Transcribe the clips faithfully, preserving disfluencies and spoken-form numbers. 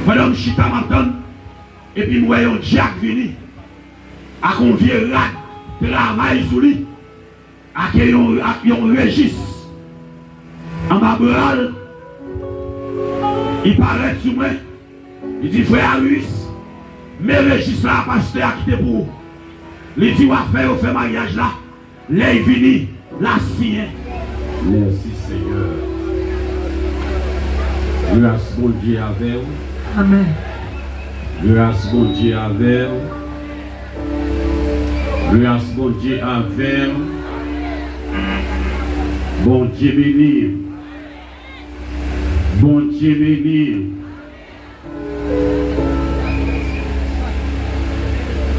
Pandan m chita m ap tann, epi m wè yon dyak vini ak yon vye rad travay sou li, ak yon, ak yon rejis anba bra l. Li parèt sou mwen, li di, "Frè Aris, men rejis la pastè a kite pou ou." Li di, "W a fè yo fè maryaj la, lè y vini, l a siyen." Mèsi, Senyè. Gras Bondye avè w. Amèn. Gras Bondye avè w. Gras Bondye avè w. Bondye beni w. Bondye beni w.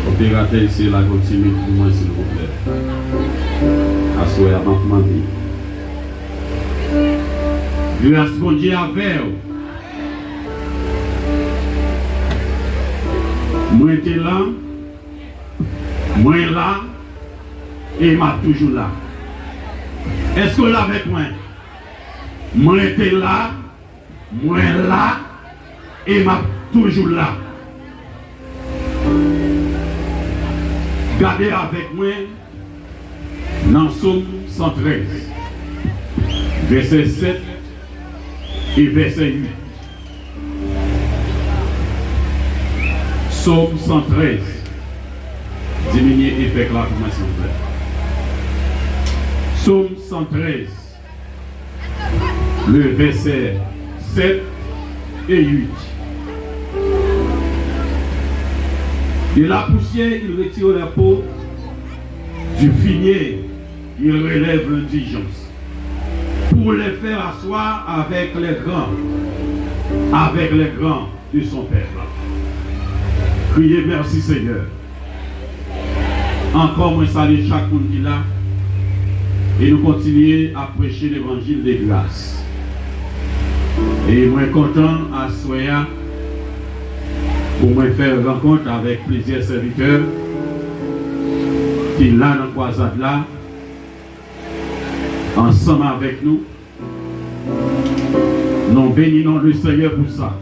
Operatè, eseye lage yon ti limit pou mwen, silvouplè. Aswè a, m ap mande. Gras Bondye avè w. Mwen te la, mwen la, e m ap toujou la. Èske w la avèk mwen? Mwen te la, mwen la, e m ap toujou la. Gade avèk mwen nan Sòm san trèz, vèsè sèt e vèsè uit. Sòm san trèz. Diminye efèk la pou mwen, silvouplè. Sòm san trèz, le verset sept et huit. De la poussière, il retire la peau, du fumier, il relève l'indigence, pour les faire asseoir avec les grands, avec les grands de son peuple. Kriye, "Mèsi, Senyè." Ankò, mwen salye chak moun ki la, e nou kontinye ap preche levanjil de gras. E mwen kontan aswè a pou mwen fè rankont avèk plizyè sèvitè ki la nan kwazad la, ansanm avèk nou. Nou beni non Lesenyè pou sa.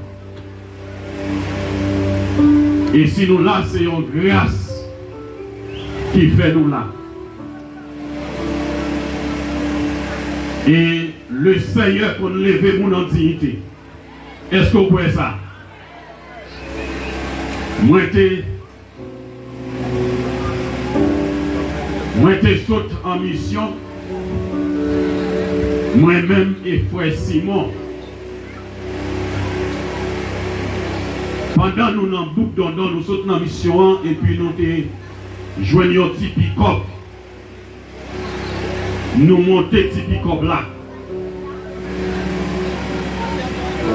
E si nou la, se yon gras ki fè nou la. E Lesenyè konn leve moun an diyite. Èske w kwè sa? Mwen te Mwen te sot an misyon, mwen menm e frè Simon. Pandan nou nan bouk Dondon, nou sot nan misyon an, epi nou te jwenn yon ti pikòp. Nou monte ti pikòp la.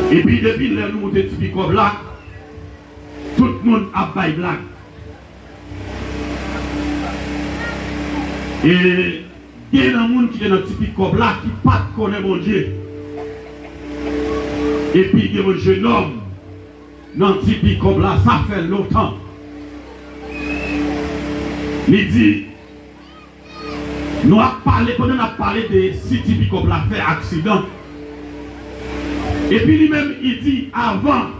Epi depi lè nou monte ti pikòp la, tout moun ap bay blag. E gen nan moun ki te nan ti pikòp la ki pa t konnen Bondye. Epi gen yon jenòm nan ti pikòp la, sa fè lontan. Li di, nou ap pale, pandan n ap pale de si ti pikòp la fè aksidan. Epi li menm, li di, avan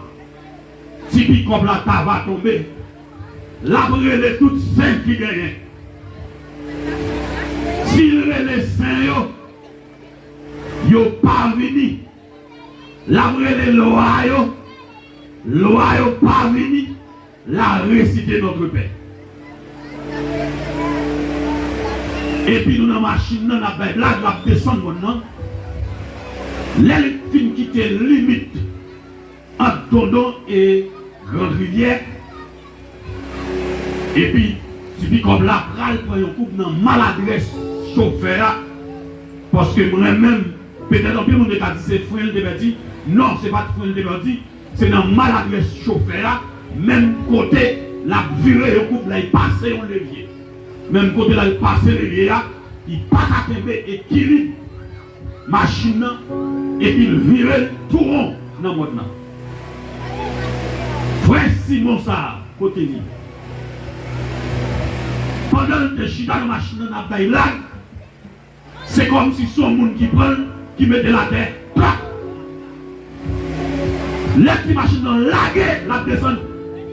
ti pikòp la ta va tonbe, l ap rele tout sen ki genyen. Si l rele sen yo, yo pa vini. L ap rele lwa yo, lwa yo pa vini. L a resite Notre Père. Epi nou nan machin nan, n ap bay blag, l ap desann mòn nan. Lè l fin kite limit ant Dondon e Grand Rivière. Epi, ti pikòp la pral pran yon koub nan maladrès chofè a. Paske mwen menm, petèt anpil moun te ka di se fren l te pèdi. Non, se pa t fren l te pèdi. Se nan maladrès chofè a, menm kote l ap vire yon koub la, li pase yon levye. Menm kote la, li pase levye a, li pa ka kenbe ekilib machin nan, epi l vire l tou won nan mòn nan. Frè Simon sa a, kote li? Pandan l te chita nan machin nan, n ap bay blag, se kòmsi se yon moun ki pran l, ki mete l atè, plak! Lè ti machin nan lage, l ap desann.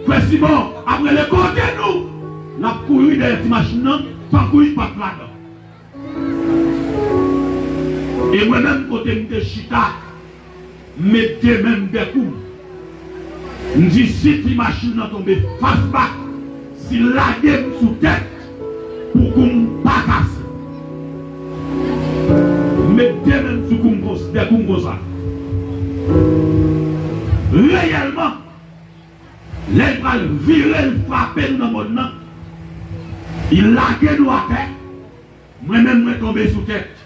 Frè Simon ap rele kote nou. L ap kouri dèyè ti machin nan, tankou li pa t ladan. E mwen menm kote m te chita, m met de men m dèkou m. M di si ti machin nan tonbe fastback, si l lage m sou tèt, pou kou m pa kase. M met de men m sou kou m kons-, dèkou m konsa. Reyèlman, lè l pral vire, l frape nou nan mòn nan, li lage nou atè, mwen menm mwen tonbe sou tèt.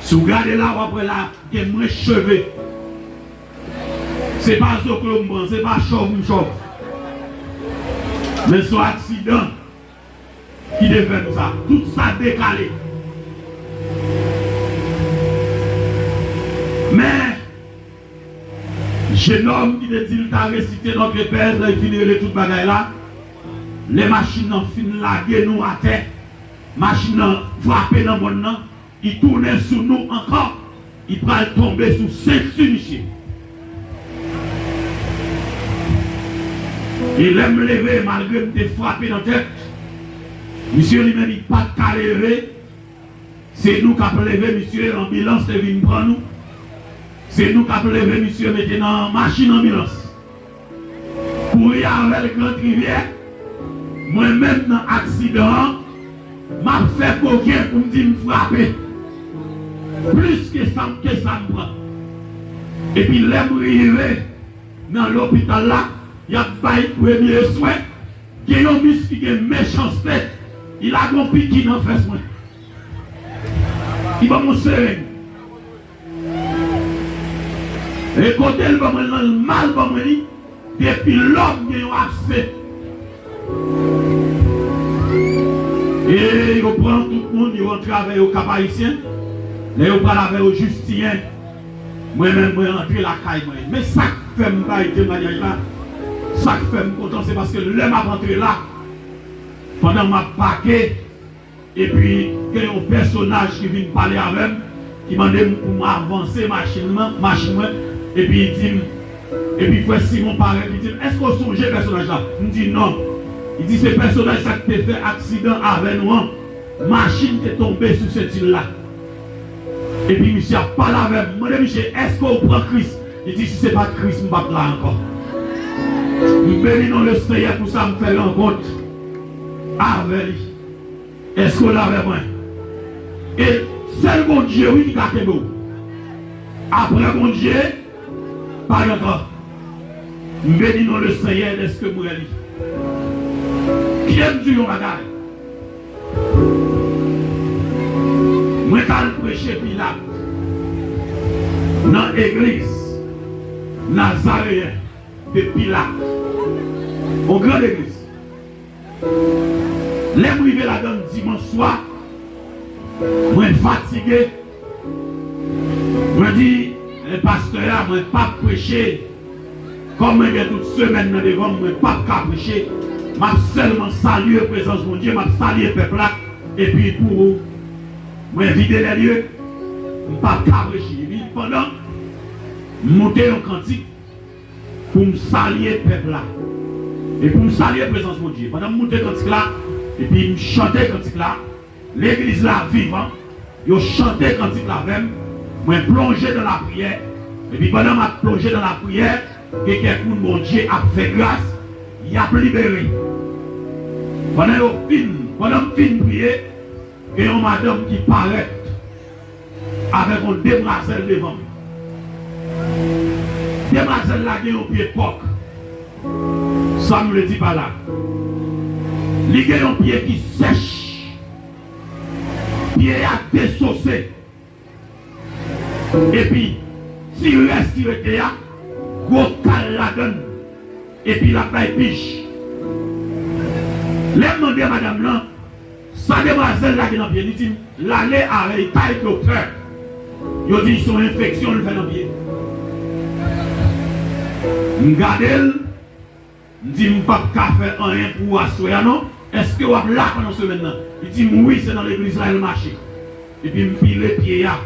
Si w gade la, w ap wè la gen mwens cheve. Se pa zoklo m pran, se pa chòv m chòv. Men se yon aksidan ki te fè m sa. Tout sa dekale. Men, jenòm ki te di l ta resite Notre Père, lè l fin rele tout bagay la, lè machin nan fin lage nou atè, machin nan frape nan mòn nan, li tounen sou nou ankò, li pral tonbe sou senti misye. E lè m leve, malgre m te frape nan tèt, misye li menm li pa t ka leve. Se nou k ap leve misye, anbilans te vin pran nou. Se nou k ap leve misye, mete nan machin anbilans. Kouri avè l Grand Rivyè. Mwen menm nan aksidan an, m ap fè koken pou m di m frape. Plis ke sa, ke sa m pran. Epi lè m rive nan lopital la, y ap bay premye swen. Gen yon mis ki gen mechanste. Li lage yon piki nan fès mwen. Li ban m yon sereng. E kote l ban mwen lan, l mal ban mwen li. Depi lòm gen yon abse. E yo pran tout moun, yo antre avè yo Kap Ayisyen. Lè yo pral avè yo Jistiyen, mwen menm, mwen antre lakay mwen. Men sa k fè m bay temwayaj la, sa k fè m kontan, se paske lè m ap antre la, pandan m ap pake, epi gen yon pèsonaj ki vin pale avè m, ki mande m pou m avanse machin nan, machin mwen, epi li di m, epi frè Simon parèt, li di m, "Èske w sonje pèsonaj la?" M di, "Non." Li di, "Se pèsonaj sa k te fè aksidan avè nou an, machin te tonbe sou senti l la." Epi misye ap pale avè m, m mande misye, "Èske w pran Kris?" Li di, "Si se pa t Kris, m p ap la ankò." M beni non Lesenyè pou sa, m fè rankont avè li. Èske w la avè mwen? E sèl Bondye, wi, ki ka kenbe w. Apre Bondye, pa gen ankò. M beni non Lesenyè dèske m wè li. Kite m di w yon bagay. Mwen t al preche Pilat nan egliz Nazareyen de Pilat. Yon gran legliz. Lè m rive ladan l dimanch swa, mwen fatige. Mwen di, eh, pastè a, mwen p ap preche. Kòm mwen gen tout semèn nan devan m, mwen p ap ka preche. M ap sèlman salye prezans Bondye, m ap salye pèp la, epi pou mwen vide lè lye, m p ap ka preche. Epi pandan m moute yon kantik, pou m salye pèp la. E pou m salye prezans Bondye. Pandan m moute kantik la, epi m chante kantik la, legliz la vivan, yo chante kantik la avè m, mwen plonje nan lapriyè, epi pandan m ap plonje nan lapriyè, gen kèk moun Bondye ap fè gras, y ap libere. Pandan yo fin, pandan m fin priye, gen yon madanm ki parèt avèk yon demwazèl devan m. Demwazèl la gen yon pye pòk. Sa m vle di pa la? Li gen yon pye ki sèch. Pye a desose. Epi, ti rès ki rete a, gwo kal ladan l. Epi l ap bay pich. Lè m mande madanm nan, sa demwazèl la gen nan pye, li di m, l ale avè l kay doktè. Yo di se yon enfeksyon l fè nan pye. M gade l, m di m p ap ka fè anyen pou ou aswè a non. Èske w ap la pandan semèn nan? Li di m wi, se nan legliz la l mache. Epi m pile pye a.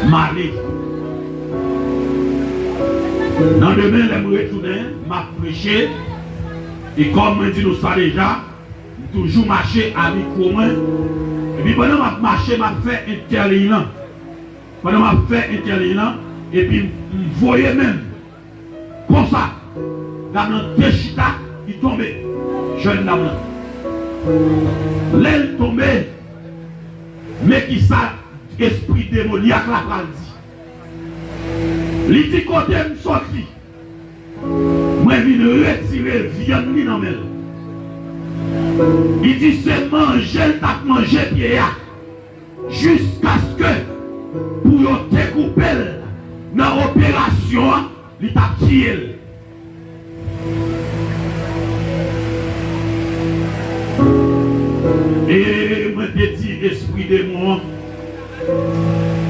M ale. Nan demen, lè m retounen, m ap preche. E kòm mwen di nou sa deja, m toujou mache a mikwo mwen. Epi pandan m ap mache, m ap fè entèliy lan. Pandan m ap fè entèliy lan, epi m voye men m. Konsa, dam lan te chita, li tonbe. Jèn dam lan. Lè l tonbe, men kisa espri demonyak la pral di. Li di, "Kote m soti, mwen vin retire vyann li nan men l." Li di, "Se manje l t ap manje pye a, jiskaske pou yo te koupe l nan operasyon an, li t ap tiye l." E mwen te di espri demon an,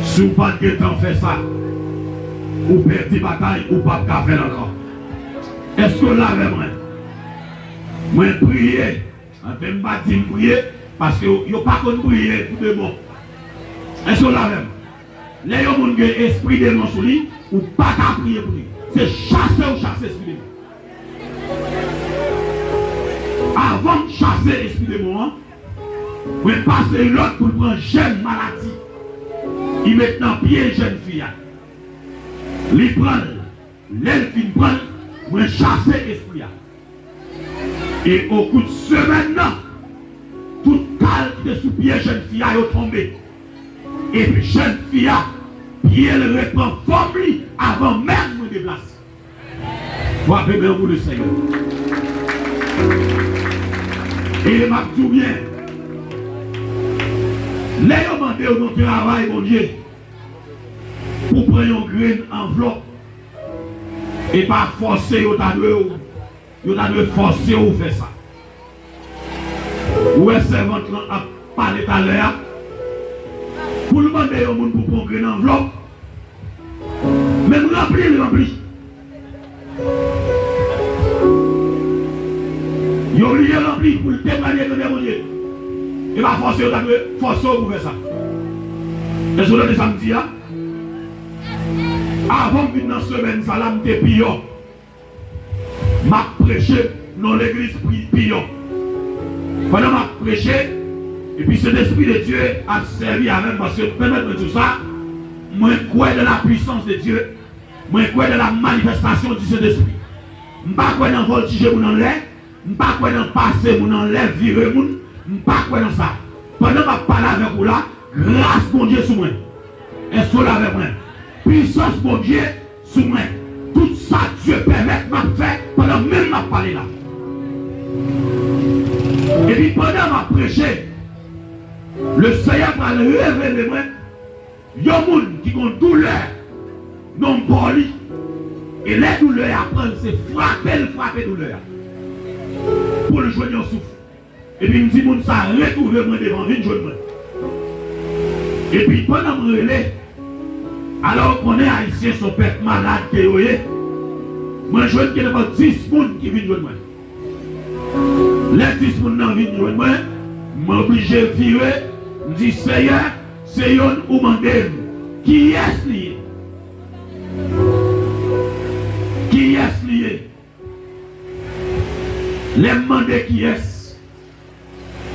"Si w pa t gentan fè sa, ou pèdi batay, ou p ap ka fè l ankò." Èske w la avè mwen? Mwen priye. Anfen, m pa di m priye, paske yo, yo pa konn priye pou de bon. Èske w la avè m? Lè yon moun gen espri demon sou li, ou pa ka priye pou li. Se chase ou chase espri demon. Avan m chase espri demon an, mwen pase yon lòd pou l pran jèm maladi. Li met nan pye jèn fi a. Li pran l. Lè l fin pran l, mwen chase espri a. E okou de semèn nan, tout kal ki te sou pye jèn fi a yo tonbe. Epi jèn fi a, pye l repran fòm li avan menm mwen deplase. Frape men pou le Senyè. E m ap di w byen, lè yo mande w nan travay Bondye, pou pran yon grenn anvlòp, e pa fòse yo ta dwe w, yo ta dwe fòse w fè sa. Ou wè sèvant lan ap pale talè a, pou l mande yon moun pou pran yon grenn anvlòp, menm ranpli l ranpli. Yo bliye ranpli pou l temwaye grandè Bondye. E pa fòse yo ta dwe fòse w pou fè sa. Èske w tande sa m di a? Avan m vin nan semèn sa la, m te piyò. M ap preche nan legliz pi-, piyò. Pandan m ap preche, epi Sentespri de Dye ap sèvi avè m, paske pèmèt mwen di w sa, mwen kwè nan la puissance de Dieu. Mwen kwè nan la manifestation du Saint-Esprit. M pa kwè nan vòltije moun anlè. M pa kwè nan pase moun anlè, vire moun. M pa kwè nan sa. Pandan m ap pale avèk ou la, gras Bondye sou mwen. Èske w la avèk mwen? Pisans Bondye sou mwen. Tout sa Dye pèmèt m ap fè pandan menm m ap pale la. Epi pandan m ap preche, Lesenyè pral revele mwen yon moun ki gon doulè nan bò li. E lè doulè a pran l, se frape l frape doulè a pou l jwenn yon souf. Epi m di moun sa, "Retwouve mwen devan, vin jwenn mwen." Epi pandan m rele, alò, ou konnen Ayisyen se yon pèp malad ke yo ye. Mwen jwenn gen nenpòt dis moun ki vin jwenn mwen. Lè dis moun nan vin jwenn mwen, m oblije vire, m di, "Seyè, se yonn ou mande m, kiyès li ye? Kiyès li ye?" Lè m mande kiyès,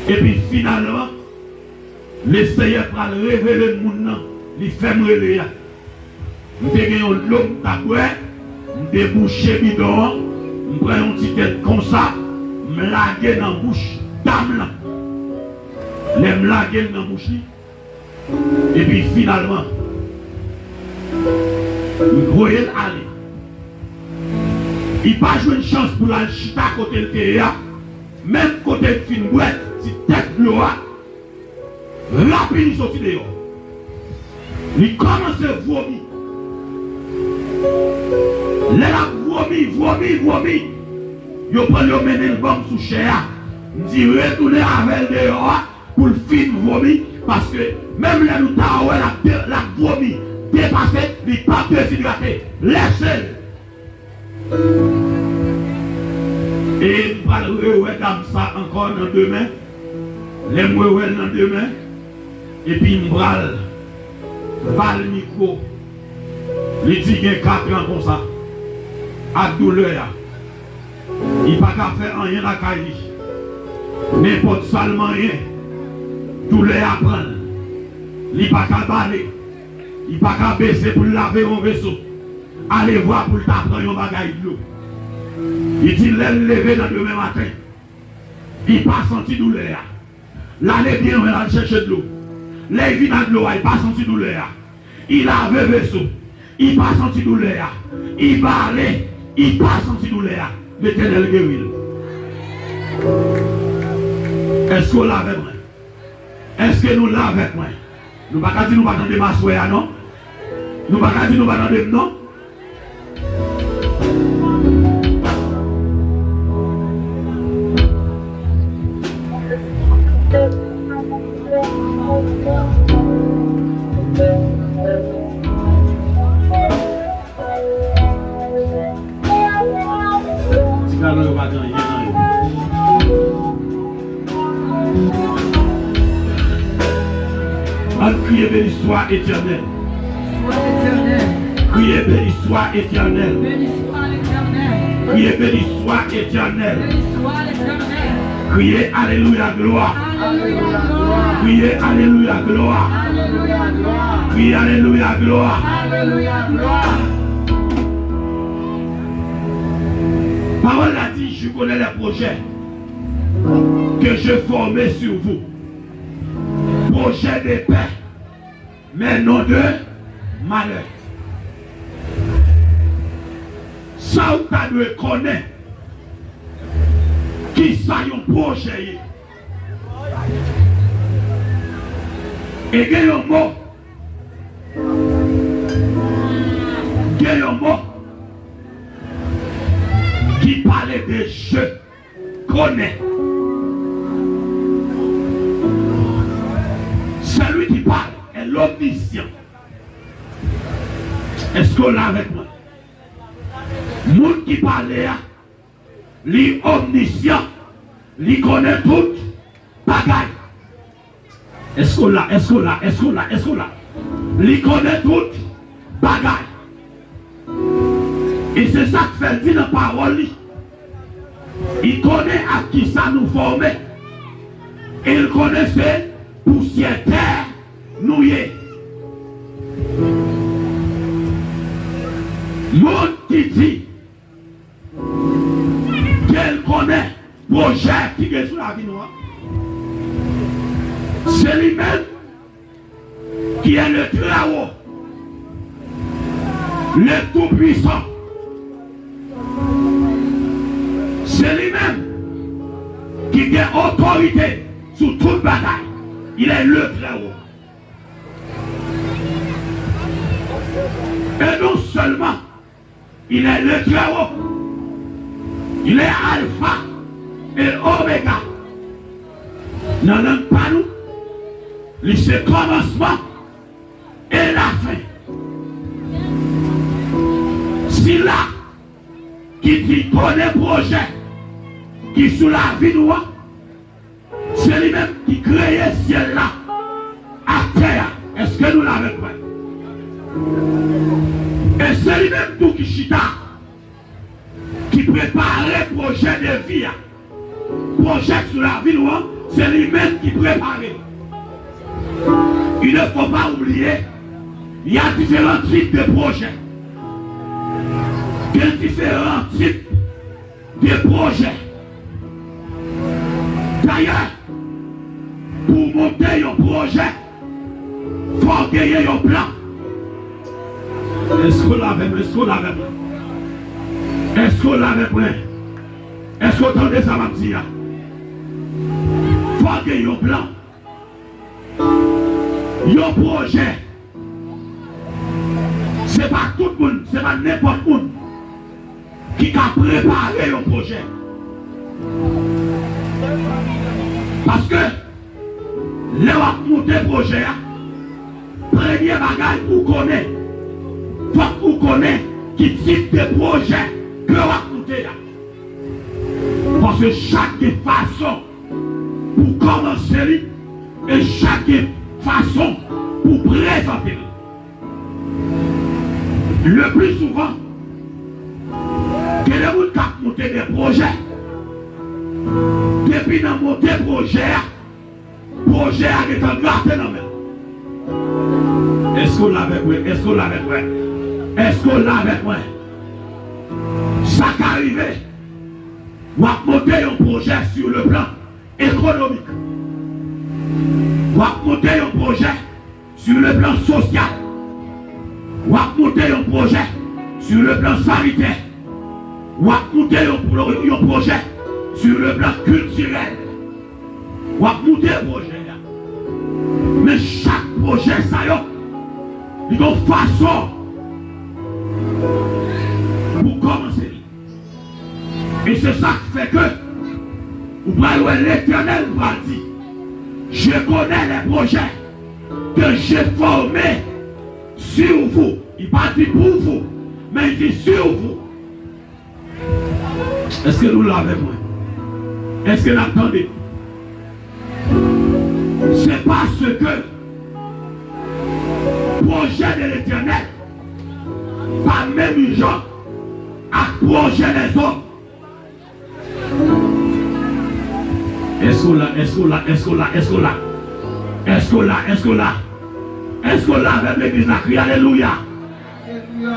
epi finalman, Lesenyè pral revele m moun nan, li fè m rele a. M te gen yon dlo m t ap bwè, m debouche bidon an, m pran yon ti tèt konsa, m lage nan bouch dam lan. Lè m lage l nan bouch li, epi finalman, m voye l ale. Li pa jwenn chans pou l al chita kote l te ye a, menm kote l fin bwè ti tèt dlo a, rapid li soti deyò. Li kòmanse vomi. Lè l ap vomi, vomi, vomi, yo pran l, yo mennen l ban m sou chè a. M di, "Retounen avè l deyò a pou l fin vomi, paske menm lè nou ta wè l ap de-, l ap vomi, depase, li p ap dezidrate. Lèse l." E m pral rewè dam sa ankò nan demen. Lè m rewè l nan demen, epi m pral ba l mikwo. Li di gen katran konsa. ak doulè a. Li pa ka fè anyen lakay li. Nenpòt sa l manyen, doulè a pran l. Li pa ka bale. Li pa ka bese pou l lave yon veso. Alevwa pou l ta pran yon bagay dlo. Li di lè l leve nan demen maten, li pa santi doulè a. L ale byen lwen, l al chèche dlo. Lè l vin ak dlo a, li pa santi doulè a. Li lave veso. Li pa santi doulè a. Li bale. Li pa santi doulè a. Letènèl geri l. Èske w la avèk mwen? Èske nou la avèk mwen? Nou pa ka di nou pa tande m aswè a, non. Nou pa ka di nou pa tande m, non. Ti galon yo pa gen anyen nan yo. Ann kriye, Béni soit Éternel. Kriye, Béni soit Éternel. Kriye, Béni soit Éternel. Kriye, Alelouya, glwa. Kriye, Alelouya, glwa. Kriye, Alelouya, glwa. Pawòl la di, je connais les projets que je forme sur vous. Projets de paix, mais non de malheur. Sa ou ta dwe konnen, ki sa yon pwojè ye. E gen yon mo, gen yon mo ki pale de je connais. Celui qui parle est l'omniscient. Èske w la avèk mwen? Moun ki pale a, li omnisyan, li konnen tout bagay. Èske w la? Èske w la? Èske w la? Èske w la? Li konnen tout bagay. E se sa k fè l di nan pawòl li, li konnen ak ki sa nou fòme. E l konnen se pousyè tè nou ye. Moun ki di ke l konnen pwojè ki gen sou lavi nou an, se li menm qui est le Très-Haut, le Tout-Puissant. Se li menm ki gen otorite sou tout bagay. Il est le Très-Haut. E non sèlman il est le Très-Haut, il est Alpha et Oméga. Nan lang pa nou, li se kòmansman e lafen. Sila ki di konnen pwojè ki sou lavi nou an, se li menm ki kreye syèl la ak tè a. Èske nou la avèk mwen? E se li menm tou ki chita, ki prepare pwojè de vi a. Pwojè k sou lavi nou an, se li menm ki prepare. Il ne faut pas oublier, il y a différents types de projets. Gen diferan tip de pwojè. Dayè, pou w monte yon pwojè, fò w genyen yon plan. Èske w la avè mwen? Èske w la avè mwen? Èske w la avè mwen? Èske w tande sa m ap di a? Fò w gen yon plan. Yon pwojè, se pa tout moun, se pa nenpòt moun ki ka prepare yon pwojè. Paske lè w ap monte pwojè a, premye bagay pou w konnen, fòk ou konnen ki tip de pwojè ke w ap monte a. Paske chak gen fason pou kòmanse li, e chak gen fason pou prezante l. Le plus souvent, Gen de moun k ap monte de pwojè. Depi nan monte pwojè a, pwojè a gentan grate nan men l. Èske w la avèk mwen? Èske w la avèk mwen? Èske w la avèk mwen? Sa ka rive, w ap monte yon pwojè sur le plan économique. W ap monte yon pwojè sur le plan social. W ap monte yon pwojè sur le plan sanitè. W ap monte yon, pwo- yon pwojè sur le plan culturel. W ap monte pwojè a. Men chak pwojè sa yo, li gen yon fason pou kòmanse li. E se sa k fè ke ou pral wè Letènèl pral di, Je connais les projets que j'ai formés sur vous. Li pa di pour vous, men li di sur vous. Èske nou la avèk mwen? Èske n ap tande? Se paske pwojè de Letènèl pa menm jan ak pwojè lèzòm. Èske w la? Èske w la? Èske w la? Èske w la? Èske w la? Èske w la? Èske w la avèk legliz la? Kriye alelouya!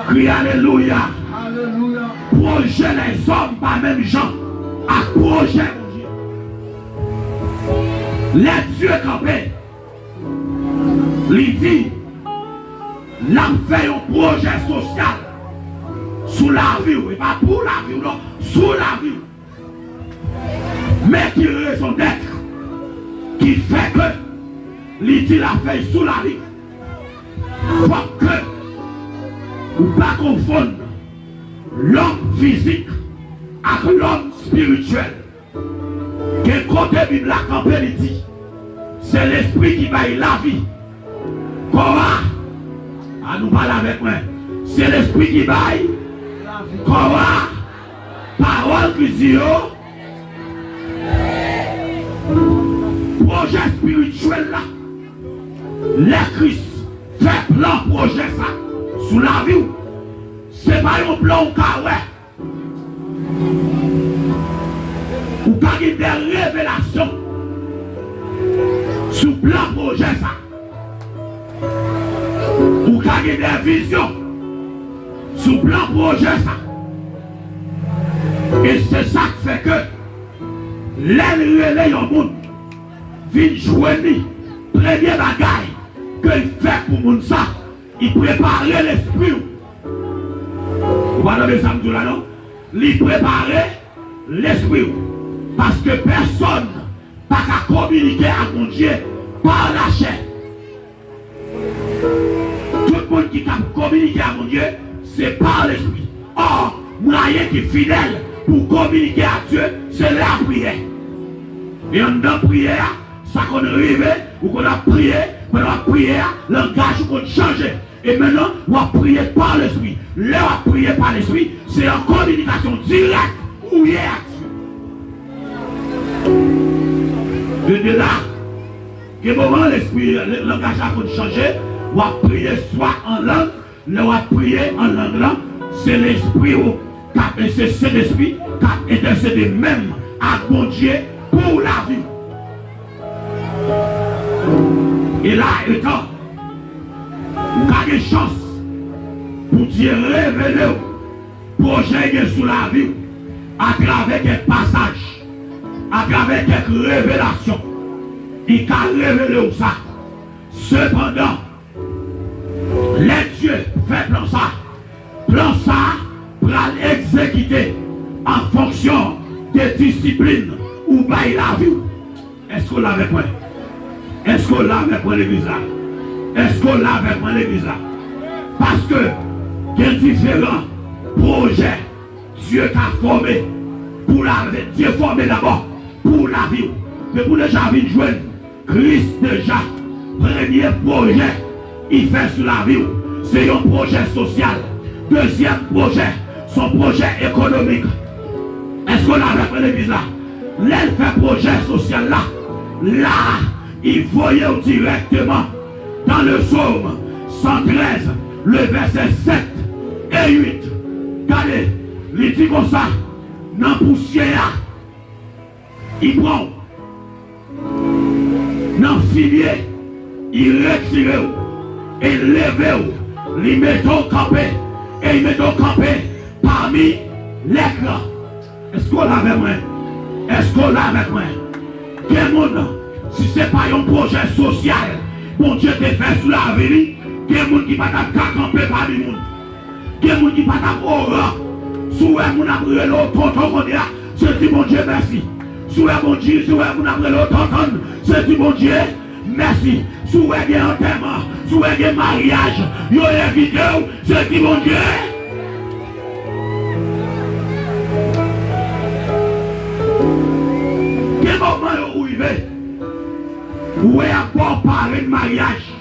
Kriye alelouya! Pwojè lèzòm pa menm jan ak pwojè Bondye. Lè Dye kanpe, li di, l ap fè yon pwojè sosyal sou lavi w. E pa pou lavi w, non, sou lavi w. Men ki rezon dèt ki fè ke li di l ap fè l sou lavi w. Fòk ke ou pa konfonn lòm fizik ak lòm espirityèl. Gen kote Bib la kanpe, li di, se Lespri ki bay lavi. Kò a, a nou pale avèk mwen. Se Lespri ki bay kò a. Pawòl Kris di yo, pwojè espirityèl la, lè Kris fè plan pwojè sa sou lavi w, se pa yon plan w ka wè. Ou ka gen de revelasyon sou plan pwojè sa. Ou ka gen de vizyon sou plan pwojè sa. E se sa k fè ke lè l rele yon moun vin jwenn li, premye bagay ke l fè pou moun sa, li prepare lespri w. Ou pa tande sa m di w la, non? Li prepare lespri w. Paske pèsonn pa ka kominike ak Bondye pa lachè. Tout moun ki ka kominike ak Bondye, se pa Lespri. Ò, mwayen ki fidèl pou kominike ak Dye, se lapriyè. E anndan priyè a, sa konn rive, ou konn ap priye, pandan w ap priye a, langaj ou konn chanje. E mentnan, w ap priye pa Lespri. Lè w ap priye pa Lespri, se an kominikasyon dirèk ou ye ak Dye. De, de la, gen moman lespri, le- langaj la konn chanje, w ap priye swa an lang, lè w ap priye an lang lan, se lespri w k ap, se Sentespri k ap entèsede menm ak Bondye pou lavi w. E la, etan, ou ka gen chans pou Dye revele w pwojè gen sou lavi w atravè kèk pasaj, atravè kèk revelasyon. Li ka revele w sa. Sepandan, lè Dye fè plan sa, plan sa pral egzekite an fonksyon de disiplin ou bay lavi w. Èske w la avèk mwen? Èske w la avèk mwen, legliz la? Èske w la avèk mwen, legliz la? Paske gen diferan pwojè Dye ka fòme pou lavi, Dye fòme dabò pou lavi w. Men pou deja vin jwenn Kris deja, premye pwojè li fè sou lavi w, se yon pwojè sosyal. Dezyèm pwojè, se yon pwojè ekonomik. Èske w la avèk mwen, legliz la? Lè l fè pwojè sosyal la, la, li voye w dirèkteman dans le psaume cent treize, le verset sept et huit. Gade, Li di konsa, nan pousyè a, li pran w. Nan fimye, li retire w. E leve w, li mete w kanpe. E li mete w kanpe pami lègran. Èske w la avèk mwen? Èske w la avèk mwen? Gen moun, si se pa yon pwojè sosyal Bondye te fè sou lavi li, gen moun ki pa t ap ka kanpe pami moun. Gen moun ki pa t ap oran. Si w wè moun ap rele w tonton kounye a, se di Bondye mèsi. Si w wè Bondye, si w wè moun ap rele w tonton, se di Bondye mèsi. Si w wè gen antèman, si w wè gen maryaj, yo envite w, se di Bondye. Gen moman yo ou rive, ou wè y ap ba w parenn maryaj.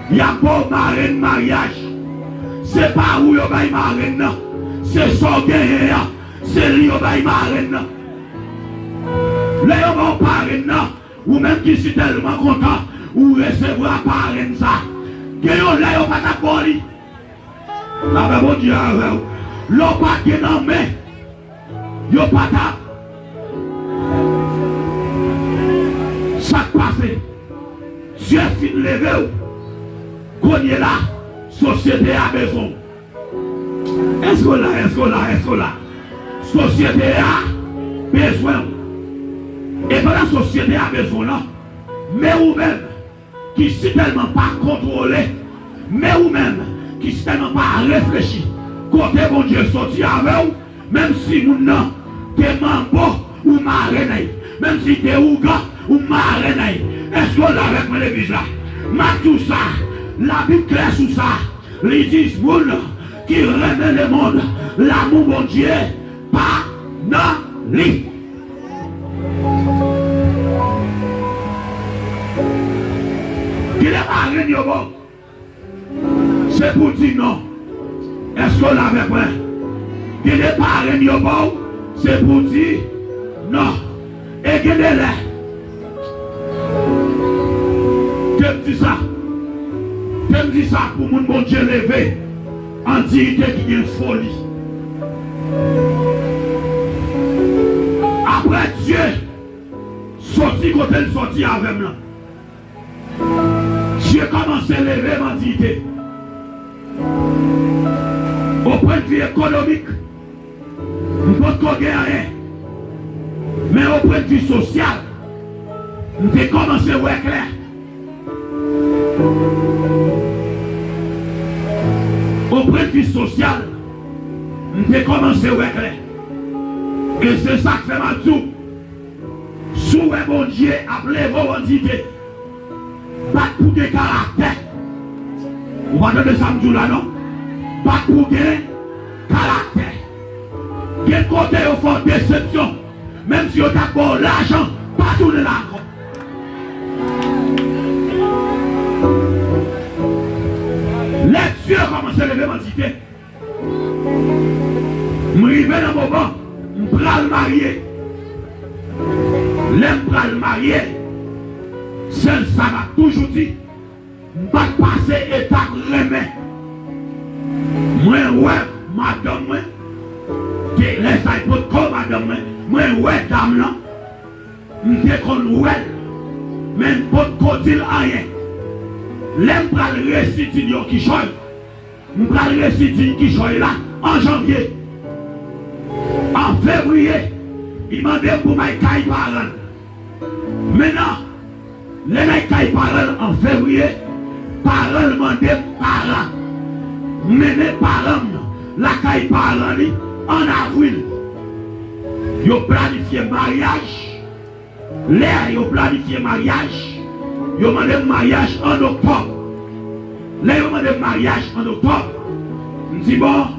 Y ap ba w marenn maryaj. Se pa ou yo bay marenn nan. Se sa w genyen an. Se li yo bay marenn nan. Lè yo ba w parenn nan, ou menm ki si tèlman kontan, ou resevwa parenn sa. Gen yon lè yo pa t ap ba w li. Lapè Bondye avè w. Lè w pa t gen nan men, yo pa t ap. Sa k pase? Dye fin leve w. Kounye la, sosyete a bezwen w. Èske w la? Èske w la? Èske w la? Sosyete a bezwen w. E pandan sosyete a bezwen w lan, men ou menm, ki sitèlman pa kontwole, men ou menm ki sitèlman pa reflechi kote Bondye soti avè w, menm si moun nan te manbo, ou mare nan l, menm si te ougan, ou mare nan l. Èske w la avèk mwen, legliz la? M ap di w sa, Labib klè sou sa. Li di moun ki renmen lemonn, lanmou Bondye pa nan li. Gen de parenn yo ba w, se pou w di non. Èske w la avèk mwen? Gen de parenn yo ba w, se pou w di non. E gen de lè, te m di sa, te m di sa pou moun Bondye leve an diyite ki gen foli. Apre Dye soti kote l soti avè m lan, Dye kòmanse leve m an diyite. O pwennvi ekonomik, m potko gen anyen. Men o pwennvi sosyal, m te kòmanse wè klè. O pwennvi sosyal, m te kòmanse wè klè. E se sa k fè m ap di w, si w wè Bondye ap leve w an diyite, bat pou gen karaktè. Ou pa tande sa m di w la, non? Bat pou gen karaktè. Gen kote yo fè w desepsyon. Menm si yo t ap ba w lajan, pa tounen la ankò. Lè Dye kòmanse leve m an diyite, m rive nan moman m pral marye. Lè m pral marye, sèl sa m ap toujou di, m pa t pase etap renmen. Mwen wè madanm mwen, te lè sa potko madanm mwen, mwen wè dam lan, m te konn wè l, men m potko di l anyen. Lè m pral resi di l yon kichòy, m pral resi di l kichòy la an janvye. An fevriye, li mande m pou m al kay paran l. Mentnan, lè n al kay paran l an fevriye, paran l mande m paran. M mennen paran m lakay paran li an avril. Yo planifye maryaj. Lè yo planifye maryaj, yo mande m maryaj an oktòb. Lè yo mande m maryaj an oktòb, m di, bon,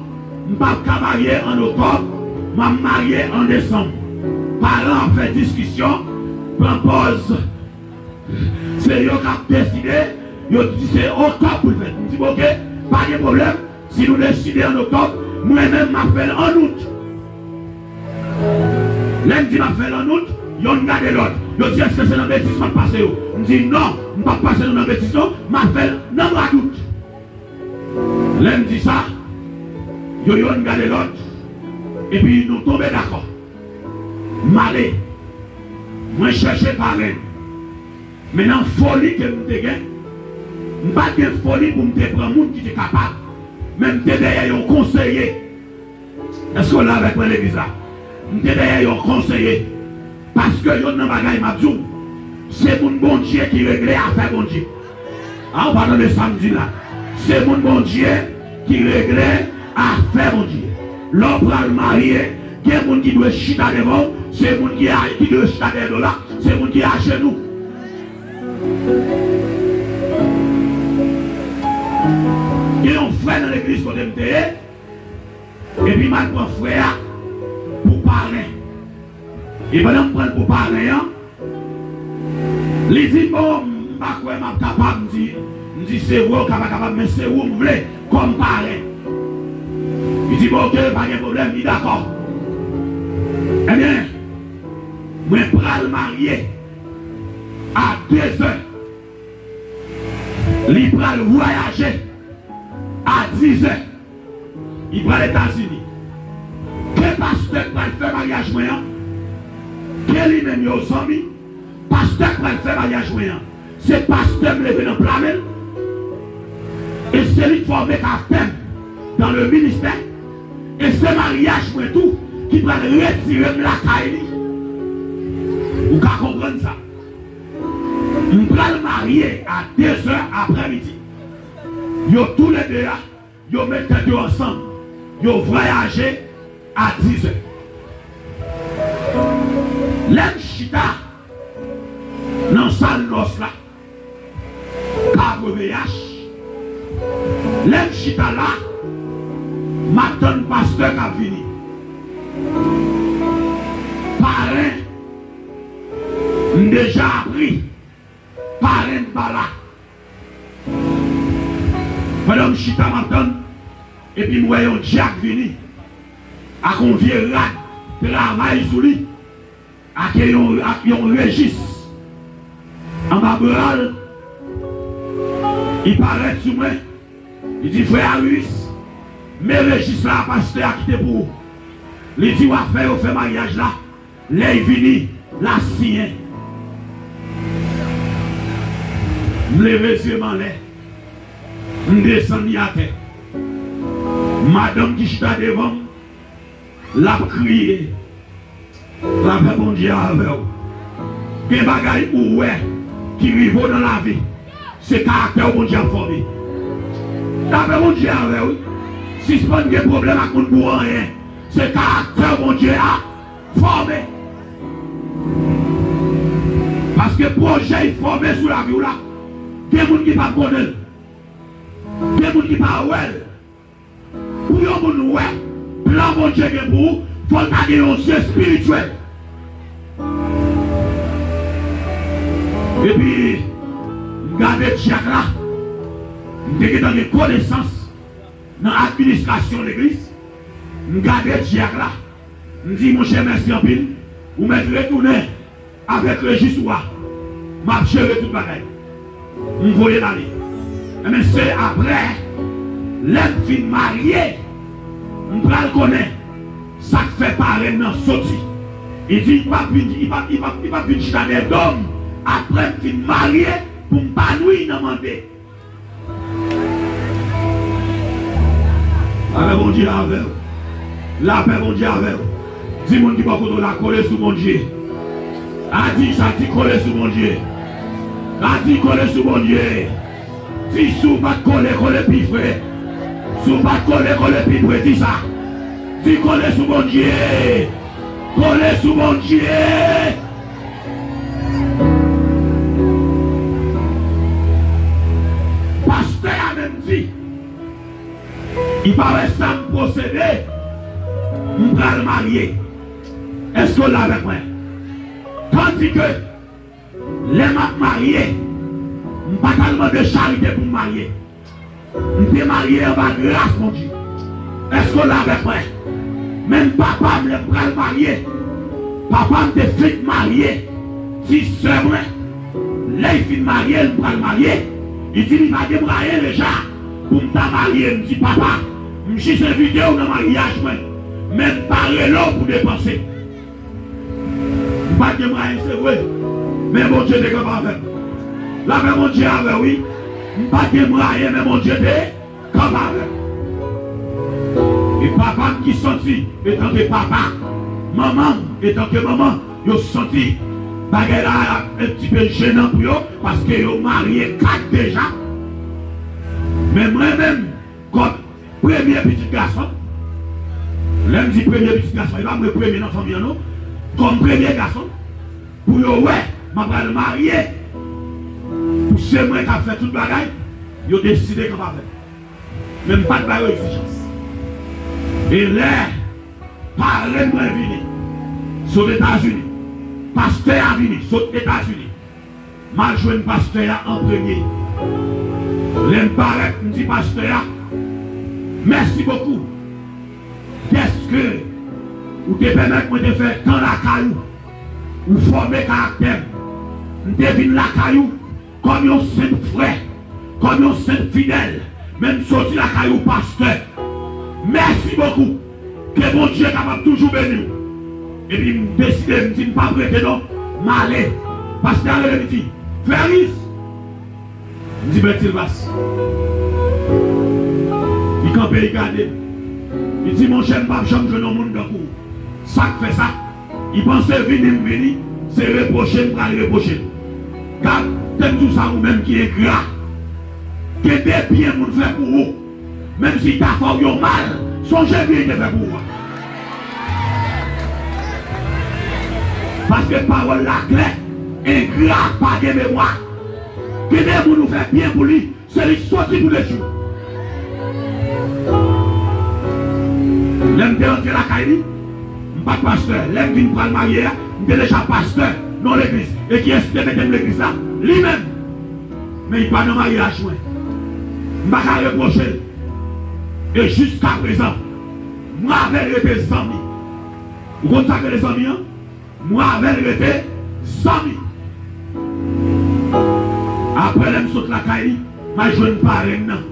m p ap ka marye an oktòb, m ap marye an desanm. Paran ap fè diskisyon, pran pòz. Se yo k ap deside, yo di se oktòb pou l fèt. M di, bon, oke, pa gen pwoblèm. Si nou deside an oktòb, mwen menm m ap fè l an out. Lè m di m ap fè l an out, yonn gade lòt. Yo di, èske se nan betiz m ap pase yo? M di, non, m p ap pase nou nan betiz non, m ap fè l nan mwa dout. Lè m di sa, yo yonn gade lòt. Epi nou tonbe dakò. M ale. Mwen chèche parenn. Men nan foli ke m te gen, m pa t gen foli pou m te pran moun ki te kapab. Men m te dèyè yon konseye. Èske w la avèk mwen, legliz la? M te dèyè yon konseye. Paske youn nan bagay m ap di w, se moun Bondye ki regle afè Bondye. A, ou pa tande sa m di la? Se moun Bondye ki regle afè Bondye. Lè w pral marye, gen moun ki dwe chita devan w, se moun ki a, ki dwe chita dèyè do la, se moun ki ajenou. Gen yon frè nan legliz kote m te ye, epi m al pran frè a pou parenn. E pandan m pran l pou parenn an, li di, "Bon, m pa kwè m ap kapab." M di, m di, "Se vre, w ka pa kapab, men se ou m vle kòm parenn." Li di, "Bon, oke, pa gen pwoblèm," li dakò. Ebyen, mwen pral marye a dezè. Li pral vwayaje a dizè. Li pral Etazini. Ke pastè k pral fè maryaj mwen an, ke li menm yo zanmi, pastè k pral fè maryaj mwen an, se pastè m leve nan pla men l. E se li k fòme k ap fè m dans le ministère. E se maryaj mwen tou ki pral retire m lakay li. Ou ka konprann sa? M pral marye a dezè aprèmidi. Yo toulede a, yo met tèt yo ansanm. Yo vwayaje a dizè. Lè m chita nan sal nòs la, ka V V H, lè m chita la, m ap tann pastè k ap vini. Parenn, m deja apri. Parenn pa la. Pandan m chita m ap tann, epi m wè yon dyak vini ak yon vye rad travay sou li, ak yon, ak yon rejis anba bra l. Li parèt sou mwen, li di, "Frè Aris, men rejis la pastè a kite pou ou." Li di, "W ap fè yo fè maryaj la. Lè y vini, l a siyen." M leve zye m anlè. M desann li atè. Madanm ki chita devan m, l ap kriye. Lapè Bondye avè w. Gen bagay ou wè ki rive w nan lavi. Se karaktè w Bondye ap fòme. Lapè Bondye avè w, wi. Sispann gen pwoblèm ak moun pou anyen. Se karaktè Bondye ap fòme. Paske pwojè y fòme sou lavi w la, gen moun ki p ap konnen l. Gen moun ki pa wè l. Pou yon moun wè plan Bondye gen pou ou, fò l ta gen yon zye espirityèl. Epi, m gade dyak la, m te gentan gen konesans nan administrasyon legliz, m gade dyak la, m di, "Monchè, mèsi anpil, ou mèt retounen avèk rejis ou a, m ap jere tout bagay." M voye l ale. Enben, se aprè, lè m fin marye, m pral konnen sa k fè parenn nan soti. Li di, "Li p ap vin, li p ap, li p ap, li p ap vin chita dèyè do m, aprè m fin marye, pou m pa nwi nan mande." Lapè Bondye avè w. Lapè Bondye avè w. Di moun ki bò kote w la, "Kole sou Bondye." A, di sa, di, "Kole sou Bondye." A, di, "Kole sou Bondye." Di, "Si w pa t kole, kole pi fre. Si w pa t kole, kole pi pre." Di sa. Di, "Kole sou Bondye." Kole sou Bondye. Pastè a menm di, "Li pa wè sa m posede, m pral marye." Èske w la avèk mwen? Tandike, lè m ap marye, m pa t al mande charite pou m marye. M te marye anba gras Bondye. Èske w la avèk mwen? Menm papa m, lè m pral marye, papa m te fenk marye ti sè mwen. Lè l fin marye, m pral marye. Li di li pa gen mwayen deja pou m ta marye. M di, "Papa, m jis envite w nan maryaj mwen. Men m pa rele w pou depanse. M pa t gen mwayen, se vre, men Bondye te kanpe avè m. Lapè Bondye avè w, wi. M pa t gen mwayen, men Bondye te kanpe avè m. E papa m ki santi, etanke papa, manman m, etanke manman, yo santi bagay la ap un petit peu jenan pou yo, paske yo marye kat deja. Men mwen menm, kòm premye pitit gason, lè m di premye pitit gason, e pa mwen premye nan fanmi an non, kòm premye gason, pou yo wè m ap pral marye, pou se mwen k ap fè tout bagay, yo deside kanpe avè m. Men m pa t ba yo egzijans. E lè parenn mwen vini sot Etazini, pastè a vini sot Etazini, m al jwenn pastè a an premye. Lè m parèt, m di pastè a, mèsi bokou dèske ou te pèmèt mwen te fè tan lakay ou, ou fòme karaktè m. M te vin lakay ou kòm yon senp frè, kòm yon senp fidèl, men m soti lakay ou pastè. Mèsi bokou. Ke Bondye kapab toujou beni w. Epi m deside, m di m p ap rete non, m ale. Pastè a rele m, li di, Ferris! M di, Bètilvas. Li kanpe, li gade m. Li di, monchè, m p ap janm jwenn yon moun tankou w. Sa k fè sa? Li panse vini m vini, se repwoche m pral repwoche l. Gad, te m di w sa, ou menm ki engra. Gen de byen moun fè pou ou, menm si l ta fè w yon mal, sonje byen li te fè pou ou a. Paske pawòl la klè, engra pa gen memwa. Gen de moun ou fè byen pou li, se li k soti pou detwi w. Lè m te rantre lakay li, m pa t pastè. Lè m vin pral marye a, m te deja pastè nan yon legliz. E kiyès ki te mete m legliz la? Li menm. Men li pa nan maryaj mwen. M pa ka repwoche l. E jiskaprezan, mwen avè l rete zanmi. Ou konn sa k rele zanmi an? Mwen avè l rete zanmi. Apre lè m sot lakay li, m al jwenn parenn nan.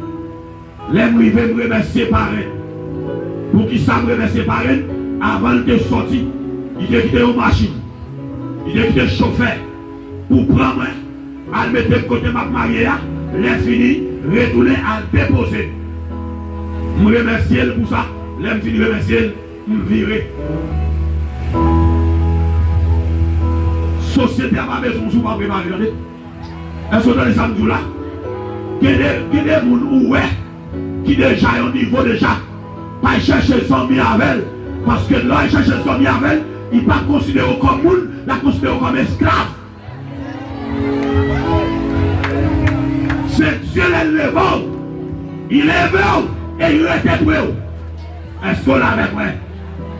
Lè m rive, m remèsye parenn. Poukisa m remèsye parenn? Avan l te soti, li te kite yon machin. Li te kite chofè pou pran mwen, al mete m kote m ap marye a. Lè fini, retounen al depoze m. M remèsye l pou sa. Lè m fin remèsye l, m vire. Sosyete a pa bezwen w si w pa prepare, tande. Èske w tande sa m di w la? Gen de, gen de moun ou wè ki deja yon nivo deja. Pa al chèche zanmi avè l. Paske lè w al chèche zanmi avè l, li pa konsidere w kòm moun, l ap konsidere w kòm esklav. Se Dye lè l leve w, li leve w e li rete pre w. Èske w la avèk mwen?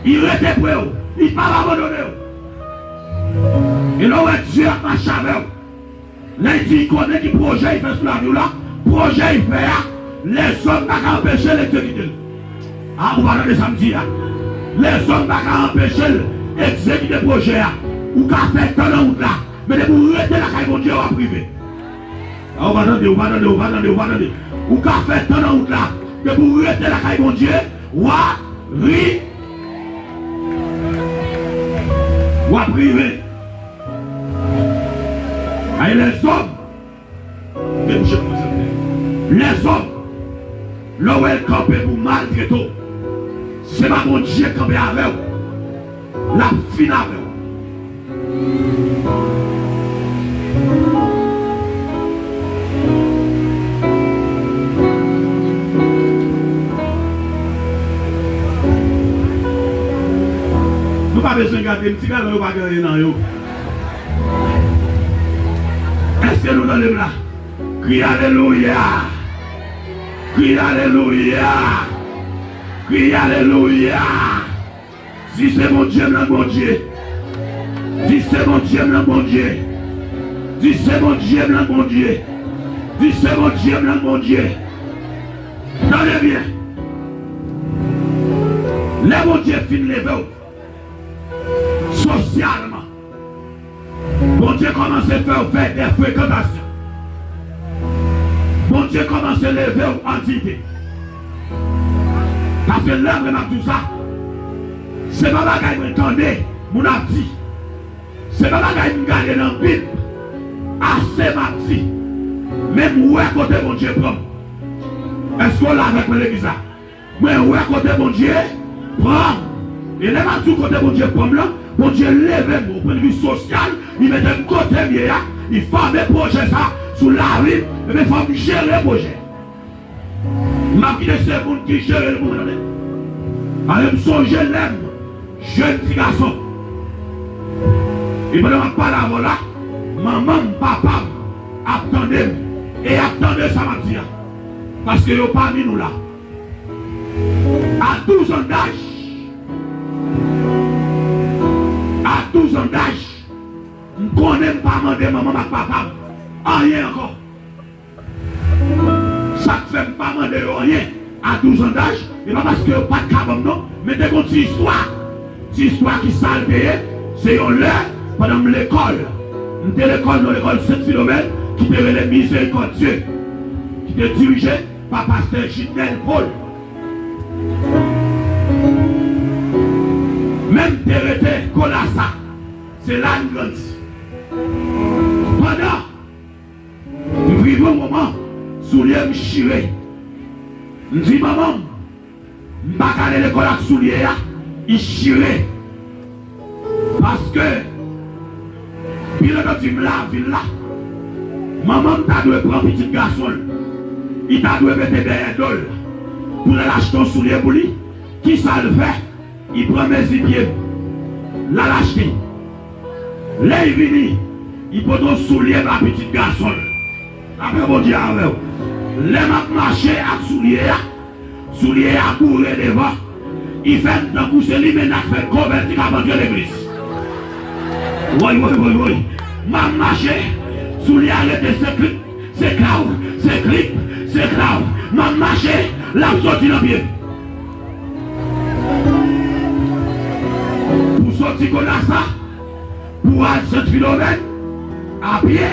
Li rete pre w, li p ap abandone w. E lè w wè Dye ap mache avè w, lè l di l konnen ki pwojè l fè sou lavi w la, pwojè l fè a, lèzòm pa ka anpeche l egzekite l. A, ou pa tande sa m di a? Lèzòm pa ka anpeche l egzekite pwojè a. Ou ka fè tan nan wout la, men depi w rete lakay Bondye, w ap rive. A, ou pa tande, ou pa tande, ou pa tande, ou pa tande. Ou ka fè tan nan wout la, depi w rete lakay Bondye, w ap ri-, w ap rive. Ay, lèzòm, men bouch ou, lèzòm, lè w wè l kanpe pou maltrete w, se pa Bondye k kanpe avè w, l ap fin avè w. Nou pa bezwen gade m, ti galon yo pa gen anyen nan yo. Èske nou tande m la? Kriye alelouya! Kriye alelouya! Kriye alelouya! Di se Bondye m nan Bondye. Di se Bondye m nan Bondye. Di se Bondye m nan Bondye. Di se Bondye m nan Bondye. Tande byen. Lè Bondye fin leve w sosyalman, Bondye kòmanse fè w fè de frekantasyon. Bondye kòmanse leve w an diyite. Paske lè vre m ap di w sa, Se pa bagay mwen tande moun ap di. Se pa bagay m gade nan Bib. Ase m ap di. Men m wè kote Bondye pran m. Èske w la avèk mwen legliz la? Mwen wè kote Bondye pran m. E lè m ap di w kote Bondye pran m lan, Bondye leve m o pwennvi sosyal, li mete m kote m ye a, li fòme pwojè sa sou lavi m, ebyen fò m jere pwojè. M ap kite se moun ki jere l pou mwen, tande. Paske m sonje lè m jèn ti gason. E pandan m ap pale avè w la, manman m, papa m ap tande m. E y ap tande sa m ap di a. Paske yo pami nou la. À douze ans d'âge, à douze ans d'âge, m konnen m pa mande manman m ak papa m anyen ankò. Sa k fè m pa mande yo anyen à douze ans d'âge, e pa paske yo pa t ka ban m non, men te gon ti istwa. Ti istwa ki sa l te ye, se yon lè, pandan m lekòl, m te lekòl nan lekòl Sent Filomèn, ki te rele Miséricorde Dieu, ki te dirije pa pastè Gidnel Paul. Men m te rete Kolasa, se la m grandi. Pandan M rive yon moman, soulye m chire. M di manman m, m pa ka ale lekòl ak soulye a, li chire. Paske, pi lontan di m lavil la, manman m ta dwe pran pitit gason l, li ta dwe mete dèyè do l pou l al achte yon soulye pou li. Kisa l fè? Li pran mezi pye m, l al achte. Lè li vini, li pote yon soulye ba pitit gason l. Lapè Bondye avè w. Lè m ap mache ak soulye a, soulye a boure devan. Li fè m tankou se limena k fè konvèti k ap antre legliz. Woy, woy, woy, woy. M ap mache, soulye a rete se klik. Se klaw, se klik, se klaw. M ap mache, l ap soti nan pye m. Pou soti Kolasa, pou al Sent Filomèn, a pye,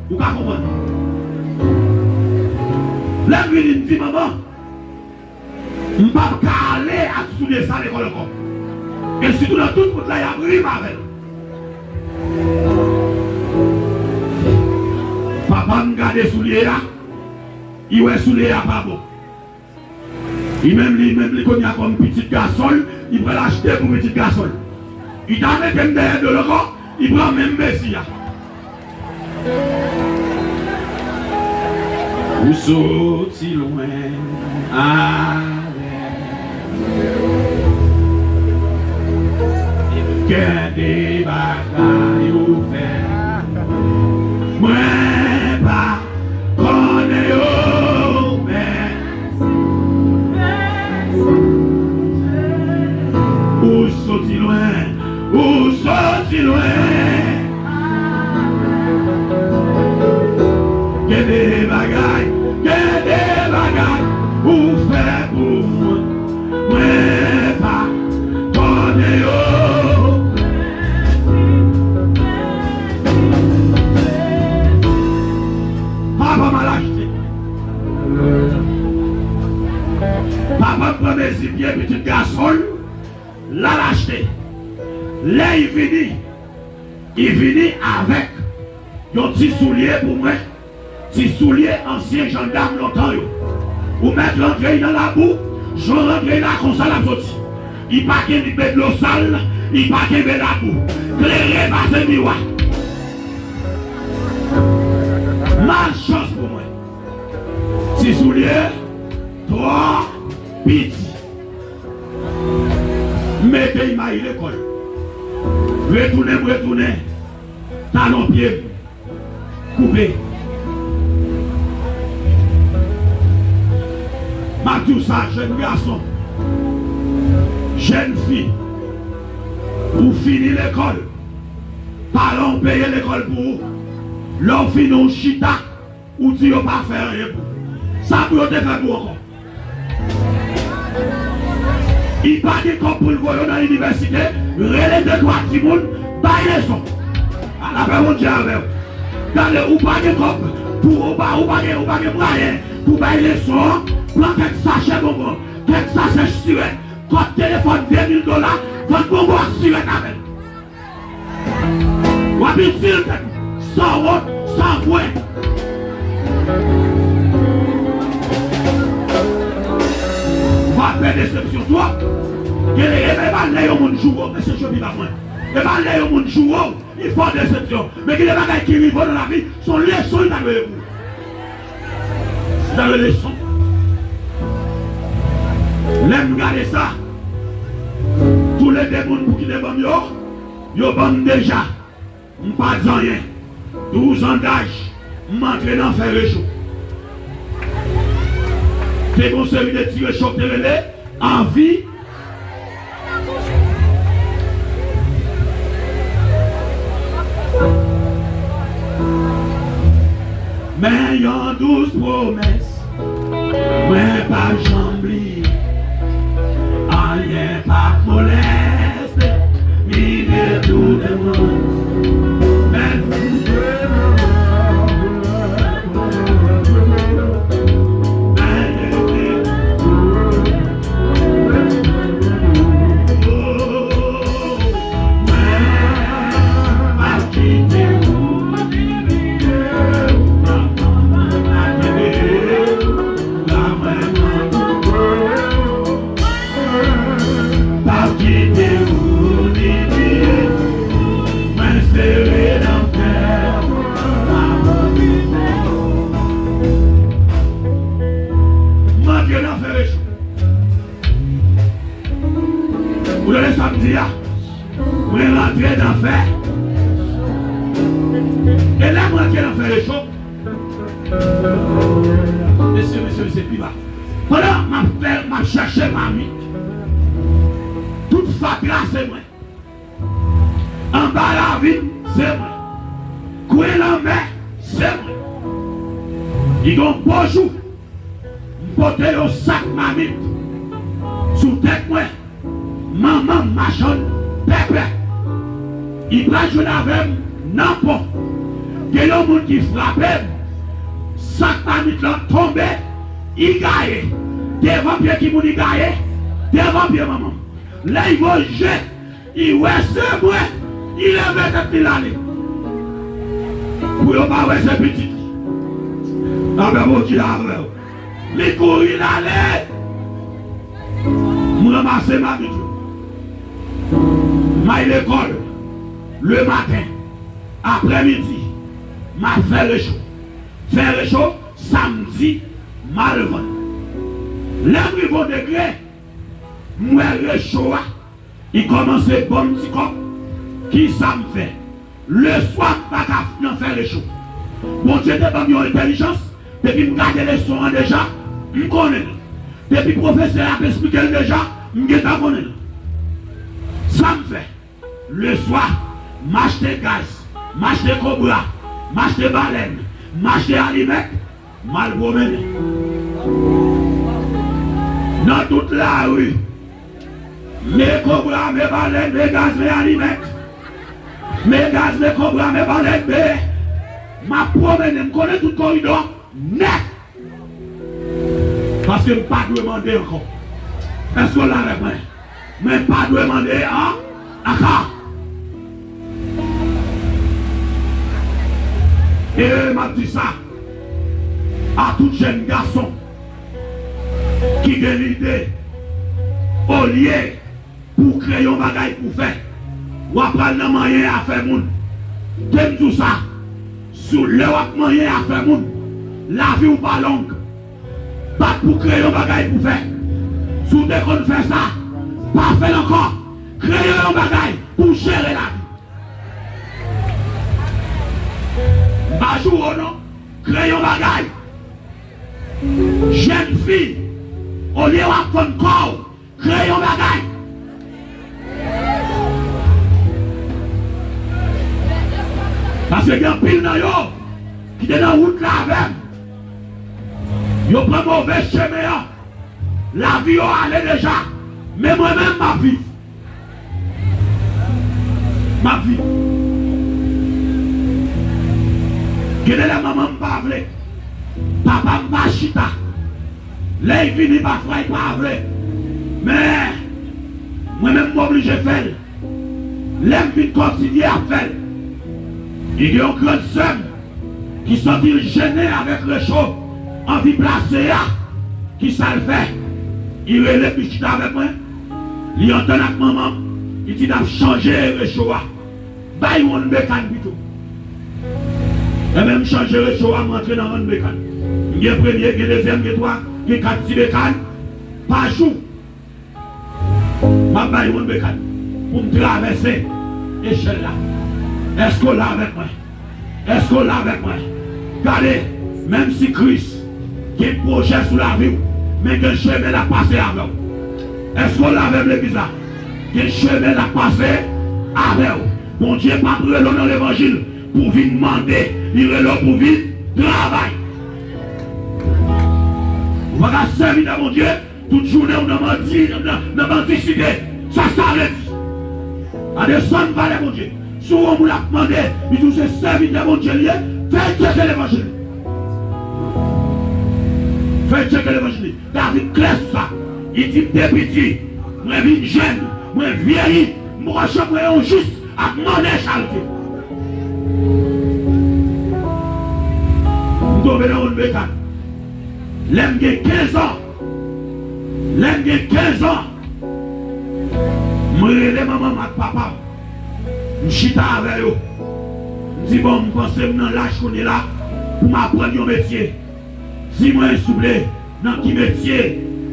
ou ka konprann. Lè m vini, m di manman, M p ap ka ale ak soulye sa lekòl ankò. E sitou nan tout wout la, y ap ri m avè l. Papa m gade soulye a, li wè soulye a pa bon. Li menm, li menm, li kounye a kòm pitit gason l, li pral achte pou pitit gason l. Li ta mete m dèyè do l ankò, li pran menm mezi a. Ou soti lwen avè m. Gen de bagay ou fè. Mwen pa konnen yo, men ou soti lwen, ou soti lwen. Gen de bagay, gen de bagay ou fè pou mwen. Mwen pa konnen yo. Papa m al achte. Papa m pran mezi pye pitit gason l, l al achte. Lè l vini, li vini avèk yon ti soulye pou mwen, ti soulye ansyen jandam lontan yo. Ou mèt rantre l nan labou, jan w rantre l la konsa l ap soti. Li pa kenbe dlo sal, li pa kenbe labou. Klere pase miwa. Malchans pou mwen. Ti soulye twò piti. M mete l m al lekòl. Retounen m retounen, talon pye m koupe. M ap di w sa, jèn gason, jèn fi, ou fini lekòl, paran w peye lekòl pou ou. Lè w fini, w chita, ou di yo pa fè anyen pou ou. Sa pou yo te fè pou ou ankò? Li pa gen kòb pou l voye w nan inivèsite, rele de twa timoun, bay leson. Lapè Bondye avè w. Gade, ou pa gen kòb pou, ou pa, ou pa gen, ou pa gen mwayen pou bay leson an, pran kèk sachè bonbon, kèk sachè sirèt, kòb telefòn de mil dola, Vant bonbo ak sirèt avè l. W ap itil tèt ou, sanwont, sanvwen. W ap pè desepsyon twòp. Gen lè, e pa lè yon moun joure w, mesye, chofi pa mwen. E pa lè yon moun joure w, li fè w desepsyon. Men gen de bagay ki rive w nan lavi, se yon leson li ta dwe ye pou ou. Sa rele leson. Lè m gade sa, toulede moun pou ki te ban m yo, yo ban m deja. M pa di anyen. Douz an daj, m antre nan fè recho. Te gon seri de ti recho k te rele anvi. Men yon dous pwomès, mwen p ap janm bliye. Anyen p ap moleste, ni detounen mwen. Men M antre nan fè recho. Ou tande sa m di a? Mwen rantre nan fè. E lè mwen rantre nan fè recho, mesye, mesye, mesye, pi ba. Pandan m ap fè, m ap chèche mamit, tout fatra se mwen. Anba ravin, se mwen. Kwen lanmè, se mwen. Li gen yon bon jou, m pote yon sak mamit sou tèt mwen. Manman m machann pèpè. Li pral jwenn avè m nan pon. Gen yon moun ki frape m. Sak mamit lan tonbe. Li gaye. Devan pye ki moun li gaye? Devan pye manman m. Lè li voye je, li wè se mwen, li leve tèt li l ale. Pou yo pa wè se pitit li. Apre Bondye avè w. Li kouri l ale. M ranmase mamit yo. M al lekòl. Lematen, aprèmidi, m ap fè recho. Fè recho, samdi, m al vann. Lè m rive yon degre, m wè recho a, li kòmanse ban m ti kòb. Kisa m fè? Leswa, m pa ka nan fè recho. Bondye te ban m yon entèlijans, depi m gade leson an deja, m konnen l. Depi pwofesè a ap esplike l deja, m gentan konnen l. Sa m fè? Leswa, m achte gaz, m achte kobra, m achte balèn, m achte alimèt, m al pwomennen. Nan tout lari, me kobra, me balèn, me gaz, me alimèt. Me gaz, me kobra, me balèn, me. M ap pwomennen, m konnen tout koridò nèt. Paske m pa dwe mande ankò. Èske w la avèk mwen? Mwen pa dwe mande an, ankò. E m ap di sa a tout jèn gason ki gen lide, olye pou w kreye yon bagay pou w fè, w ap pral nan manyen afè moun. Te m di w sa, si w, lè w ap manyen afè moun, lavi w pa long. Bat pou w kreye yon bagay pou w fè. Si w te konn fè sa, pa fè l ankò. Kreye yon bagay pou w jere lavi. M pa joure w non. Kreye yon bagay. Jèn fi, olye w ap vann kò w, kreye yon bagay. Paske gen anpil nan yo ki te nan wout la avè m. Yo pran move chemen an. Lavi yo ale deja. Men mwen menm, m ap viv. M ap viv. Gen de lè manman m pa vle. Papa m pa chita. Lè l vini, pafwa l pa vle. Men, Mwen menm m oblije fè l. Lè m vin kontinye ap fè l, li gen yon grann sè m ki santi l jennen avèk recho an vi plase a. Kisa l fè? Li rele m, li chita avèk mwen. Li antann ak manman m, li di n ap chanje recho a. Bay wonn bekàn pito. Enben, m chanje recho a, m rantre nan wonn bekàn. M gen premye, gen dezyèm, gen twa, gen kat ti bekàn pa jou. M ap bay wonn bekàn pou m travèse echèl la. Èske w la avèk mwen? Èske w la avèk mwen? Gade, menm si Kris gen pwojè sou lavi w, men gen chemen l ap pase avè w. Èske w la avè m, legliz la? Gen chemen l ap pase avè w. Bondye p ap rele w nan levanjil pou w vin mande, li rele w pou w vin travay. Ou pa ka sèvitè Bondye tout jounen w nan mandi, nan, nan mandisite. Sa sa vle di? Gade sa m pale Bondye. Si w wè yon moun ap mande, li di w se sèvitè Bondye li ye, fè l tcheke levanjil. Fè l tcheke levanjil. David klè sou sa. Li di, m te piti, mwen vin jèn, mwen vyeyi, m poko janm wè yon jis ap mande charite. M tonbe nan wonn bekàn. Lè m gen kenz an, lè m gen kenz an, m rele manman m ak papa m. M chita avè yo. M di, bon, m panse m nan laj kounye la pou m aprann yon metye. Di mwen, souple, nan ki metye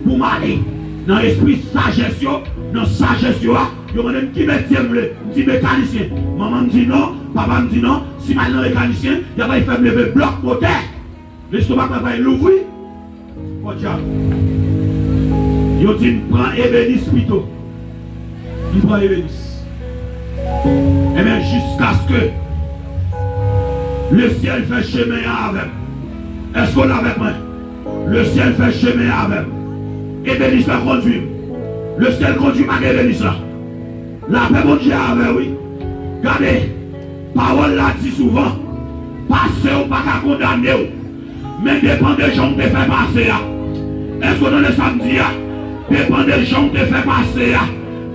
pou m ale? Nan espri sajès yo, nan sajès yo a, yo mande m ki metye m vle. M di mekanisyen. Manman m di non, papa m di non. Si m al nan mekanisyen, y ap al fè m leve blòk motè. Lestomak mwen pral louvri. Podyab. Yo di m pran ebenis pito. M pran ebenis. Ebyen, jiskaske lesyèl fè chemen an avè m. Èske w la avèk mwen? Lesyèl fè chemen an avè m. Ebenis la kondui m. Lesyèl kondui m ak ebenis la. Lapè Bondye avè w, wi. Gade, pawòl la di souvan, pase w pa ka kondane w. Men depann de jan w te fè pase a. Èske w tande sa m di a? Depann de jan w te fè pase a.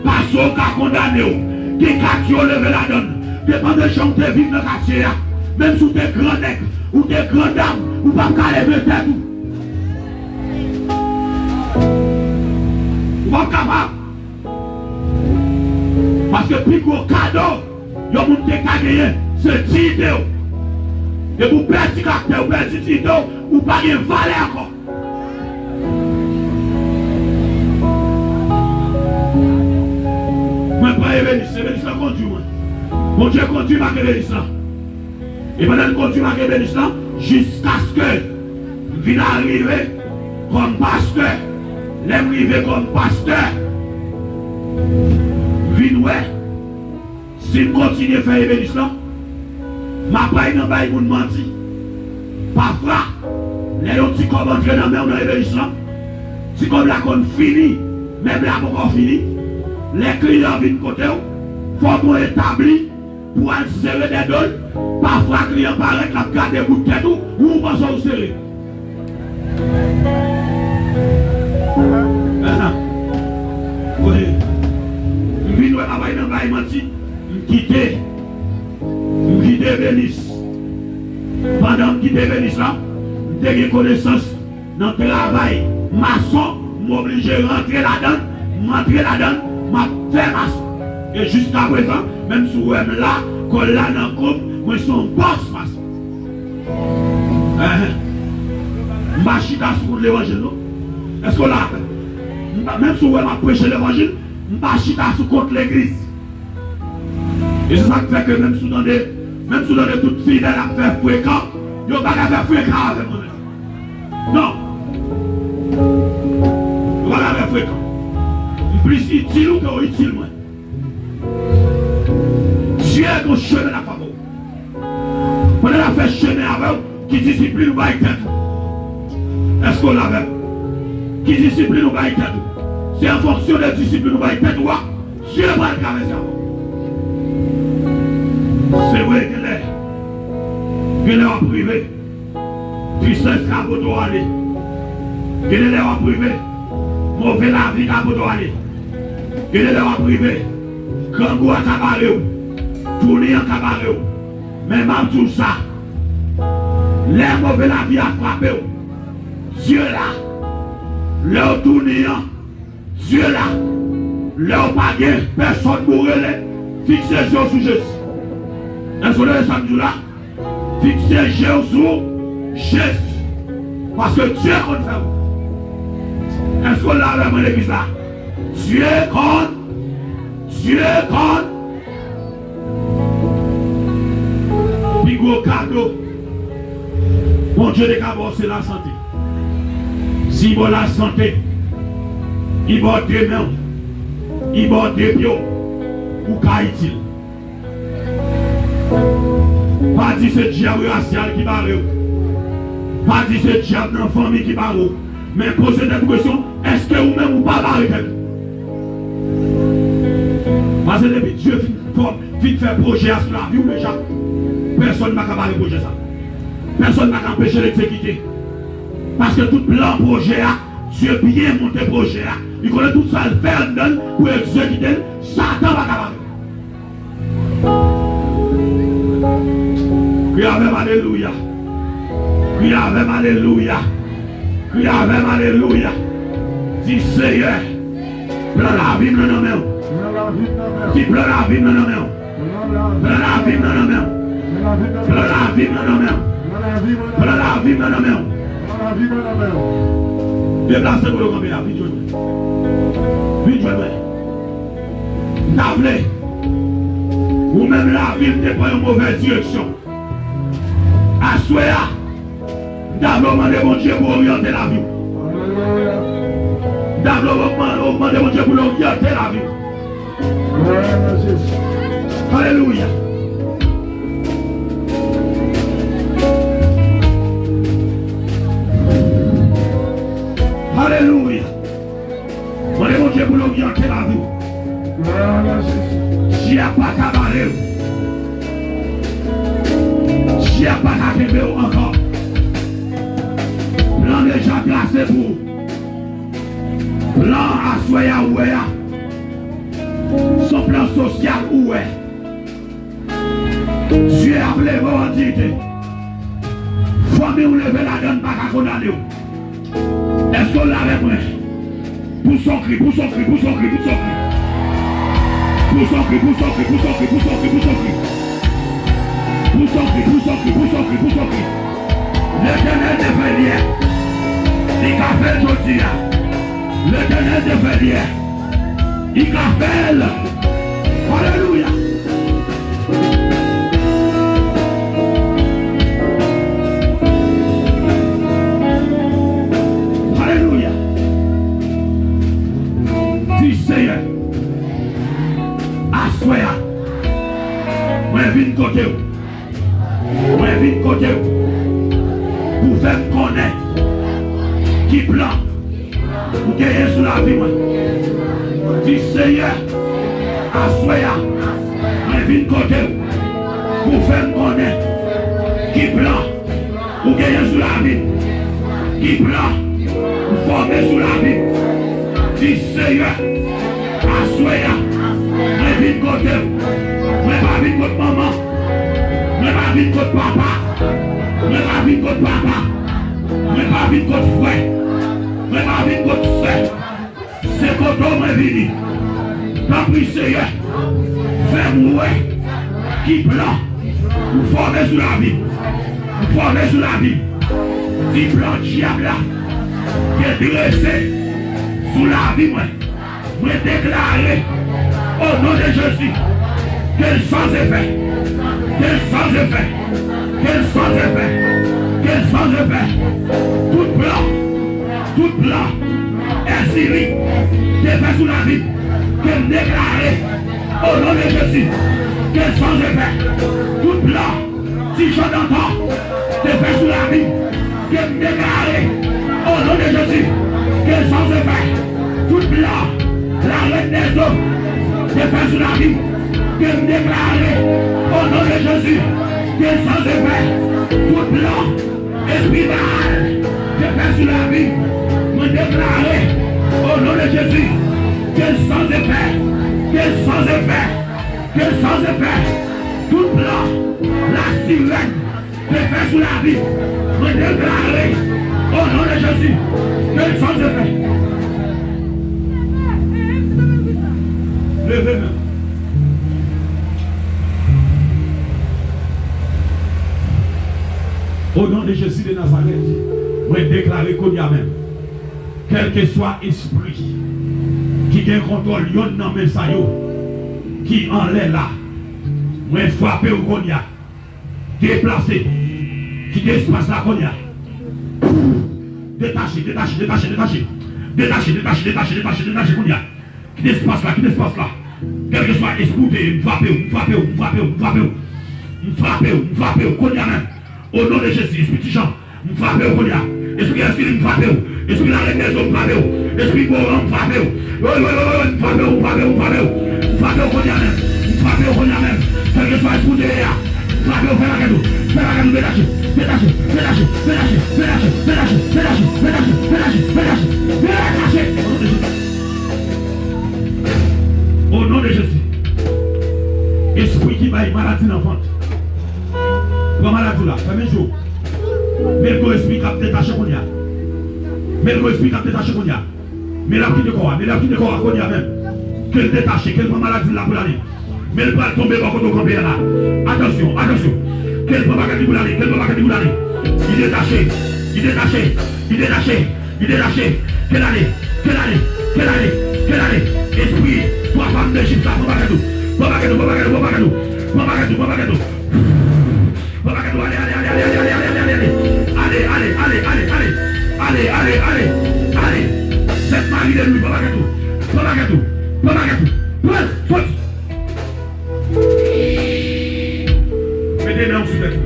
Pase w ka kondane w. Gen katye w leve ladan l. Depann de jan w te viv nan katye a. Menm si w te gran nèg, ou te gran dam, ou p ap ka leve tèt ou. Ou p ap kapab. Paske pi gwo kado yon moun te ka genyen, se diyite w. Depi w pèdi karaktè w, pèdi diyite w, ou pa gen valè ankò. Mwen pran ebenis, ebenis lan kondui mwen. Bondye kondui m ak ebenis lan. E pandan l kondui m ak ebenis lan, jiskaske m vin arive kòm pastè. Lè m rive kòm pastè, m vin wè, si m kontinye fè ebenis lan, m ap bay nan bay moun manti. Pafwa, lè yon ti kòb antre nan men w nan ebenis lan, ti kòb la konn fini, mèb la poko fini. Lè kliyan vin kote w, fòk ou etabli pou al sere dèdo l. Pafwa kliyan parèt, l ap gade bout tèt ou, ou panse ou sere. Ahan. Wi. M vin wè bagay nan bay manti. M kite. M kite ebenis. Pandan m kite ebenis la, m te gen konesans nan travay mason, m oblije rantre ladan l, m antre ladan l, m ap fè mason. E jiskaprezan, menm si w wè m la, kòl la nan kou m, mwen se yon bòs mason. Enhen. M pa chita sou kont levanjil, non. Èske w la avè m? M pa, menm si w wè m ap preche levanjil, m pa chita sou kont legliz. E se sa k fè ke menm si w tande, menm si w tande tout fidèl ap fè frekan, yo pa ka fè frekan avè mwen menm. Non. Yo pa ka fè frekan. M plis itil ou ke w itil mwen. Dye gon chemen l ap avè w. Pandan l ap fè chemen avè w, ki disiplin ou bay tèt ou? Èske w la avè m? Ki disiplin ou bay tèt ou? Se an fonksyon de disiplin ou bay tèt ou a, Dye pral travèse avè w. Se vre, genlè, genlè w ap rive, tristès ka pote w ale. Genlè w ap rive, move lavi ka pote w ale. Gen de lè w ap rive, grangou a ka bare w, touni an ka bare w. Men m ap di w sa, lè move lavi a frape w, Dye la. Lè w touni an, Dye la. Lè w pa gen pèsòn pou w rele, fikse je w sou Jezi. Èske w tande sa m di w la? Fikse je w sou Jezi. Paske Dye konn fè wout. Èske w la avè mwen legliz la? Dye konn, Dye konn. Pi gwo kado Bondye te ka ba w se lasante. Si ba w lasante, li ba w de men w, li ba w de pye w, ou ka itil. Pa di se dyab rasyal ki bare w. Pa di se dyab nan fanmi ki bare w. Men poze tèt ou kesyon, èske ou menm ou pa bare tèt ou? Paske depi Dye fin fè, fin fè pwojè a sou lavi w deja, pèsòn pa ka bare pwojè sa. Pèsòn pa ka anpeche l egzekite. Paske tout plan pwojè a, Dye byen monte pwojè a. Li konnen tout sa l fè anndan l pou egzekite l, Satan pa ka bare. Kri avè m, alelouya. Kri avè m, alelouya. Kri avè m, alelouya. Di, Seyè, plan lavi m nan nan men w. Di, plan lavi m nan nan men w. Plan lavi m nan nan men w. Plan lavi m nan nan men w. Plan lavi m nan nan men w. Deplase kote w kanpe a, vin jwenn mwen. Vin jwenn mwen. M ta vle ou menm lavi m te pran yon movèz direksyon. Aswè a, m ta vle w mande Bondye pou oryante lavi w. M ta vle w mande Bondye pou l oryante lavi w. Alelouya. Alelouya. Mande Bondye pou l oryante lavi w. Dye a pa ka bare w. Dye a pa ka kenbe w ankò. Plan deja trase pou ou. Plan aswè a ou wè a, se yon plan sosyal ou wè. Dye ap leve w an diyite. Fanmi w leve ladan l pa ka kondane w. Èske w la avèk mwen? Pouse yon kri, pouse yon kri, pouse yon kri, pouse yon kri. Pouse yon kri, pouse yon kri, pouse yon kri, pouse yon kri, pouse yon kri. Pouse yon kri, pouse yon kri, pouse yon kri, pouse yon kri. Letènèl te fè l yè. Li ka fè l jodi a. Letènèl te fè l yè. Li ka fè l. Alelouya. Alelouya. Di, Seyè, aswè a, mwen vin kote w. Mwen vin kote w pou fè m konnen ki plan ou genyen sou lavi mwen. Di, Seyè, aswè a, mwen vin kote w pou fè m konnen ki plan ou genyen sou lavi m. Ki plan ou fòme sou lavi m. Di, Seyè, aswè a, mwen vin kote w. Mwen pa vin kot manman. Mwen pa vin kot papa. Mwen pa vin kot papa. Mwen pa vin kot frè. Mwen pa vin kot sè. Se kote w mwen vini. Tanpri, Seyè, fè m wè ki plan ou fòme sou lavi m. Ou fòme sou lavi m. Di, plan dyab la te drese sou lavi mwen. Mwen deklare, o non de Jezi, ke l san efè, ke l san efè, ke l san efè, ke l san efè. Tout plan, tout plan èzili te fè sou lavi m, ke m deklare, o non de Jezi, ke l san efè. Tout plan Ti Jan Dantan te fè sou lavi m, ke m deklare, o non de Jezi, ke l san efè. Tout plan la reine des eaux te fè sou lavi m, ke m deklare, o non de Jezi, ke l san efè. Tout plan espri Baal te fè sou lavi m, mwen deklare, o non de Jezi, Que sans effet, que sans effet, que sans effet. Tout plan la sirène te fè sou lavi, mwen deklare, o non de Jezi, que sans effet. Leve men. O non de Jezi de Nazarèt, mwen deklare kounye a menm, kèlkeswa espri ki gen kontwòl yonn nan men sa yo ki anlè la, mwen frape w kounye a. Deplase. Kite espas la kounye a. Detache, detache, detache, detache. Detache, detache, detache, detache, detache kounye a. Kite espas la, kite espas la. Kèlkeswa espri w te ye, m frape w, m frape w, m frape w, m frape w. M frape w, m frape w, kounye a menm. O non de Jezi, espri ti jan, m frape w kounye a. Espri Èsili, m frape w. Espri larenn dèzo, m frape w. Espri boran, m frape w. Woy, woy, woy, woy, m frape w, m frape w, m frape w. M frape w kounye a menm. M frape w kounye a menm. Kèlkeswa espri w te ye a, m frape w, fè bagay ou. Fè bagay ou, detache, detache, detache. O non de Jezi. O non de Jezi. Espri ki bay maladi nan vant. Pran maladi la, fèmen je w. Men gon espri k ap detache kounye a. Men gon espri k ap detache kounye a. Men l ap kite kò a, men l ap kite kò a kounye a menm. Ke l detache, ke l pran maladi la pou l ale. Men l pral tonbe bò kote w kanpe a la. Atansyon, atansyon. Ke l pran bagay li pou l ale, ke l pran bagay li pou l ale. Li detache, li detache, li detache, li detache. Ke l ale, ke l ale, ke l ale, ke l ale. Espri twa fanm Ejip sa, pran bagay ou. Pran bagay ou, pran bagay ou, pran bagay ou. Pran bagay ou, pran bagay ou. Pran bagay ou, ale, ale, ale. Ale, ale, ale, ale, ale. Ale, ale, ale, ale. Sèt mari de lwi, pran bagay ou. Pran bagay ou. Pran bagay ou. Pran, soti. Mete men w sou tèt ou.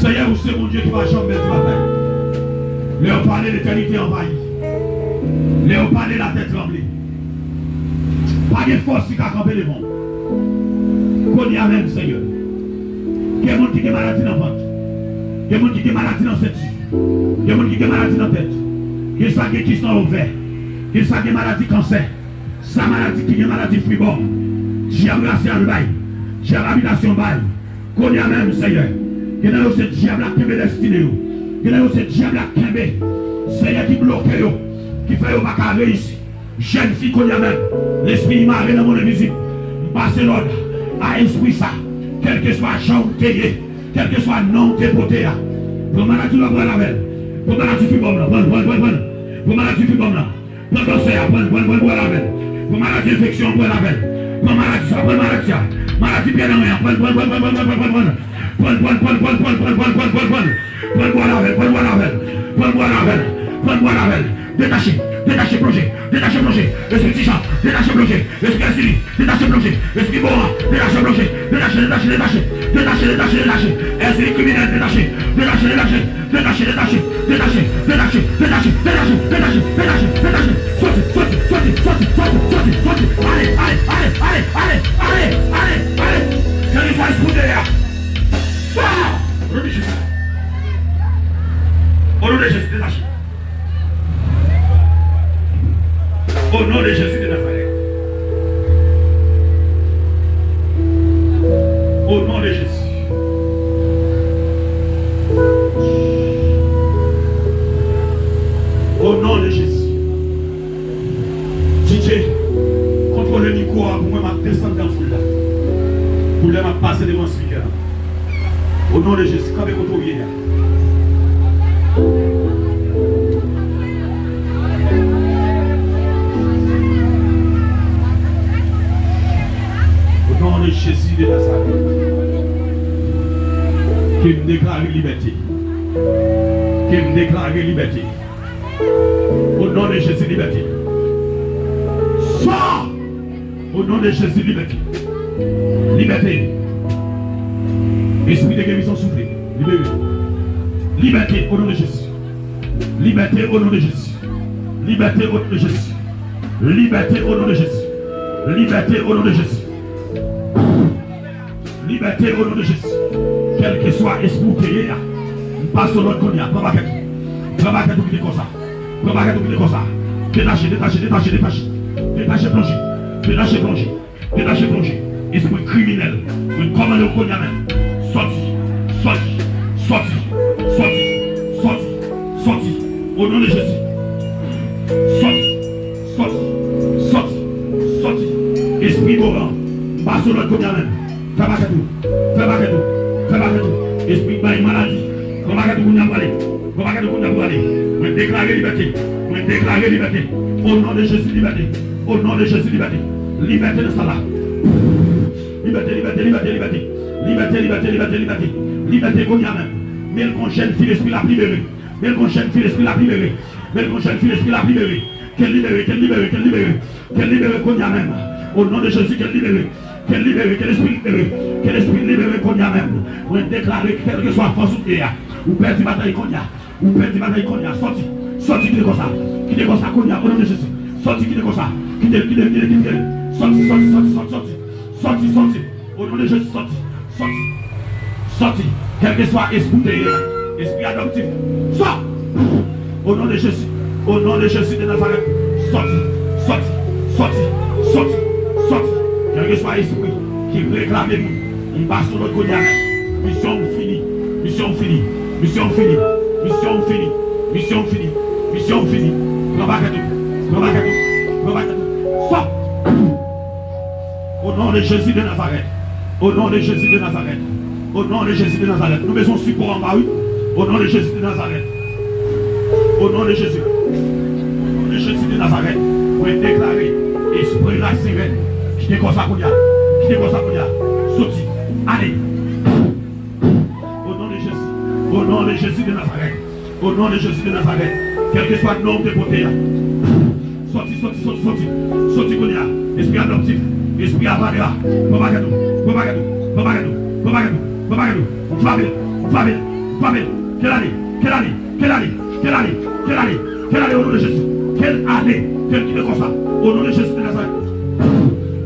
Seyè, ou se Bondye ki pa janm pèdi batay. Lè w pale, letènite anvayi. Lè w pale, latè tranble. Pa gen fòs ki ka kanpe devan w. Kounye a menm, Seyè, gen moun ki gen maladi nan vant. Gen moun ki gen maladi nan senti. Gen moun ki gen maladi nan tèt. Gen sa gen kis nan ovè. Gen sa gen maladi kansè. Sa maladi ki gen maladi fibòm. Dyab rase a l bay. Dyab abitasyon bay. Kounye a menm, Seyè, gen nan yo se dyab la kenbe destine yo. Gen nan yo se dyab la kenbe, Seyè, ki bloke yo, ki fè yo pa ka reyisi. Jèn fi kounye a menm, lespri mare nan mond envizib. M pase lòd a espri sa, kèlkeswa jan w te ye, kèlkeswa non w te pote a. Pran maladi w la pou al avè l. Pran maladi fibòm nan, pran l, pran l, pran l, pran l. Pran maladi fibòm nan. Pran kansè a, pran l, pran l, pran l pou al avè l. Pran maladi enfeksyon an, pran l avè l. Pran maladi sa, pran maladi sa. Maladi pyè nan men an, pran l, pran l, pran l, pran l. Pran l, pran l, pran l, pran l, pran l, pran l, pran l, pran l, pran l. Pran l, pran l avè l, pran l, pran l avè l. Pran l, pran l avè l, pran l, pran l avè l. Detache, detache, plonje, detache, plonje. Espri ti jan, detache, plonje. Espri Èsili, detache, plonje. Espri boran, detache, plonje. Detache, detache, detache. Detache, detache, detache. Espri kriminèl, detache. Detache, detache, detache, detache. Detache, detache, detache. Soti, soti, soti. Ale, ale, ale, ale, ale, ale, ale, ale. Kèlkeswa espri w te ye a. Fire! O non de Jezi. O non de Jezi, detache. O non de Jezi de Nazarèt. O non de Jezi. O non de Jezi. D J, kontwole mikwo a pou mwen, m ap desann nan foul la. Pou lè m ap pase devan spikè a. O non de Jezi, kanpe kote w ye a. O non de Jezi de Nazarèt, ke m deklare libète. Ke m deklare libète. O non de Jezi, libète. Sò! O non de Jezi, libète. Libète. Espri de gerizon soufle. Libere. Libète o non de Jezi. Libète o non de Jezi. Libète o non de Jezi. Libète o non de Jezi. Libète o non de Jezi. Libète o non de Jezi. Kèlkeswa espri w te ye a, m pase w lòd kounye a. Pran pakèt ou. Pran bakèt ou kite kò sa. Pran bakèt ou kite kò sa. Detache, detache, detache, detache. Detache plonje. Detache plonje. Detache plonje. Espri kriminèl. Mwen kòmande w kounye a menm. Sòti. Sòti. Sòti. Sòti. Sòti. Sòti. O non de Jezi. Sòti. Sòti. Sòti. Sòti. Espri moran. M pase w lòd kounye a menm. Fè bakèt ou. Fè bakèt ou. Fè bakèt ou. Espri bay maladi. Pran bakèt ou kounye a prale. Pran bakèt ou kounye a prale. Mwen deklare libète. Mwen deklare libète. O non de Jezi, libète. O non de Jezi, libète. Libète nan sal la. Libète, libète, libète, libète. Libète, libète, libète, libète. Libète kounye a menm. Men l gon jèn fi lespri l ap libere. Men l gon jèn fi lespri l ap libere. Men l gon jèn fi lespri l ap libere. Ke l libere, ke l libere, ke l libere. Ke l libere kounye a menm. O non de Jezi, ke l libere. Ke l libere, ke lespri libere. Ke lespri libere kounye a menm. Mwen deklare, kèlkeswa fòs ou te ye a, ou pèdi batay kounye a. Ou pèdi batay kounye a. Sòti. Sòti, kite kò sa. Kite kò sa kounye a. O non de Jezi. Sòti, kite kò sa. Kite l, kite l, kite l, kite l. Sòti, sòti, sòti, sòti, sòti. Sòti, sòti. O non de Jezi, sòti. Sòti. Sòti. Kèlkeswa espri w te ye a, espri adoptif. Sòti. O non de Jezi. O non de Jezi de Nazarèt. Sòti. Sòti. Sòti. Sòti. Sòti. Kèlkeswa espri ki reklame moun, m pase w lòd kounye a menm. Misyon w fini. Misyon w fini. Misyon w fini. Misyon w fini. Misyon w fini. Misyon w fini. Pran bakèt ou. Pran bakèt ou. Pran bakèt ou. Sòti. O non de Jezi de Nazarèt. O non de Jezi de Nazarèt. O non de Jezi de Nazarèt. Nou bezwen sipò anba, wi. O non de Jezi de Nazarèt. O non de Jezi. O non de Jezi de Nazarèt. Mwen deklare espri lasirèn. Kite kò sa kounye a. Kite kò sa kounye a. Soti. Ale. O non de Jezi. O non de Jezi de Nazarèt. O non de Jezi de Nazarèt, kèlkeswa non w te pote a, sòti, sòti, sòti, sòti, sòti kounye a. Espri adoptif, espri avale a, pran bagay nou, pran bagay nou, pran bagay nou, pran bagay nou, pran bagay nou. M frape l, m frape l, m frape l. Ke l ale, ke l ale, ke l ale, ke l ale, ke l ale, ke l ale, o non de Jezi. Ke l ale, ke l kite kò sa, o non de Jezi de Nazarèt.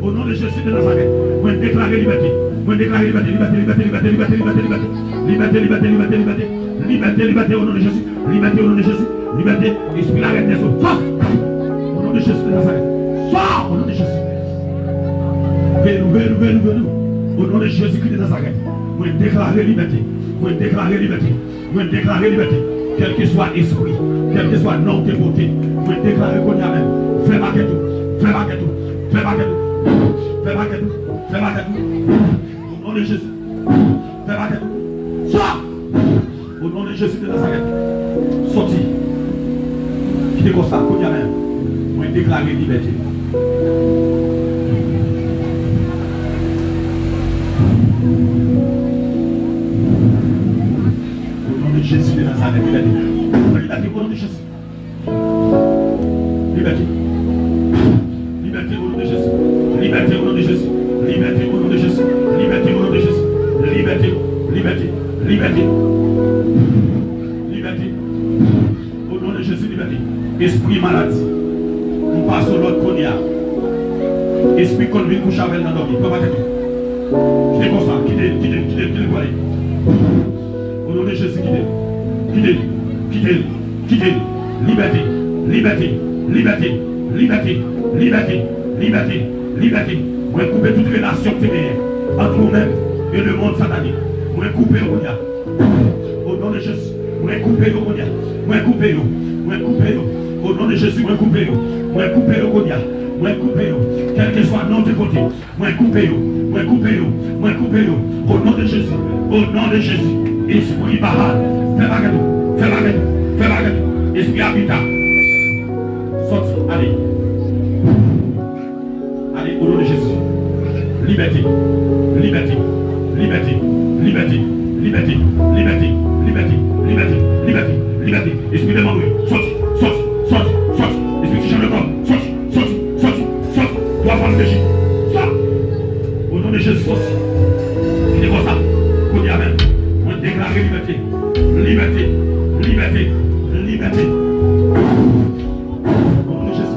O non de Jezi de Nazarèt, mwen deklare libète. Mwen deklare libète, libète, libète, libète, libète, libète, libète. Libète, libète, libète, libète. Libète, libète, o non de Jezi. Libète, o non de Jezi. Libète, espri larèn dèzo. Sòti. O non de Jezi de Nazarèt. Sòti, o non de Jezi. Veye nou, veye nou, veye nou, veye nou. O non de Jezikri de Nazarèt. Mwen deklare libète. Mwen deklare libète. Mwen deklare libète. Kèlkeswa espri, kèlkeswa non w te pote, mwen deklare kounye a menm. Fè bakèt ou. Fè bakèt ou. Fè bakèt ou. Fè bakèt ou. Fè bakèt ou. O non de Jezi. Fè bakèt ou. Sòti. O non de Jezi de Nazarèt. Sòti. Kite kò sa kounye a menm. Mwen deklare libète. O non de Jezi de Nazarèt, libète. Libète, o non de Jezi. Libète. Libète, o non de Jezi. Libète, o non de Jezi. Libète, o non de Jezi. Libète, o non de Jezi. Libète. Libète. Libète. Libète. O non de Jezi, libète. Espri maladi, m pase w lòd kounye a. Espri konn vin kouche avè l nan dòmi, pran pakèt ou. Kite kò sa, kite l, kite l, kite l, kite l pou ale. O non de Jezi, kite l. Kite l, kite l, kite l. Libète, libète, libète, libète, libète, libète, libète. Mwen koupe tout relasyon ki te genyen ant ou menm e lemonn satanik. Mwen koupe yo kounye a. O non de Jezi, mwen koupe yo kounye a. Mwen koupe yo. Mwen koupe yo. O non de Jezi, mwen koupe yo. Mwen koupe yo kounye a. Mwen koupe yo. Kèlkeswa non w te pote, mwen koupe yo. Mwen koupe yo. Mwen koupe yo. O non de Jezi. O non de Jezi. Espri Baal, fè bagay ou. Fè bagay ou. Fè bagay ou. Espri Abita, sòti. Ale. Ale, o non de Jezi. Libète. Libète. Libète. Espri demon nwa, sòti, sòti, sòti, sòti. Espri ti jan de kò, sòti, sòti, sòti, sòti. Twa fwa nou dechi. Sòti. O non de Jezi, sòti. Kite kò sa. Kounye a menm, mwen deklare libète. Libète. Libète. Libète. O non de Jezi.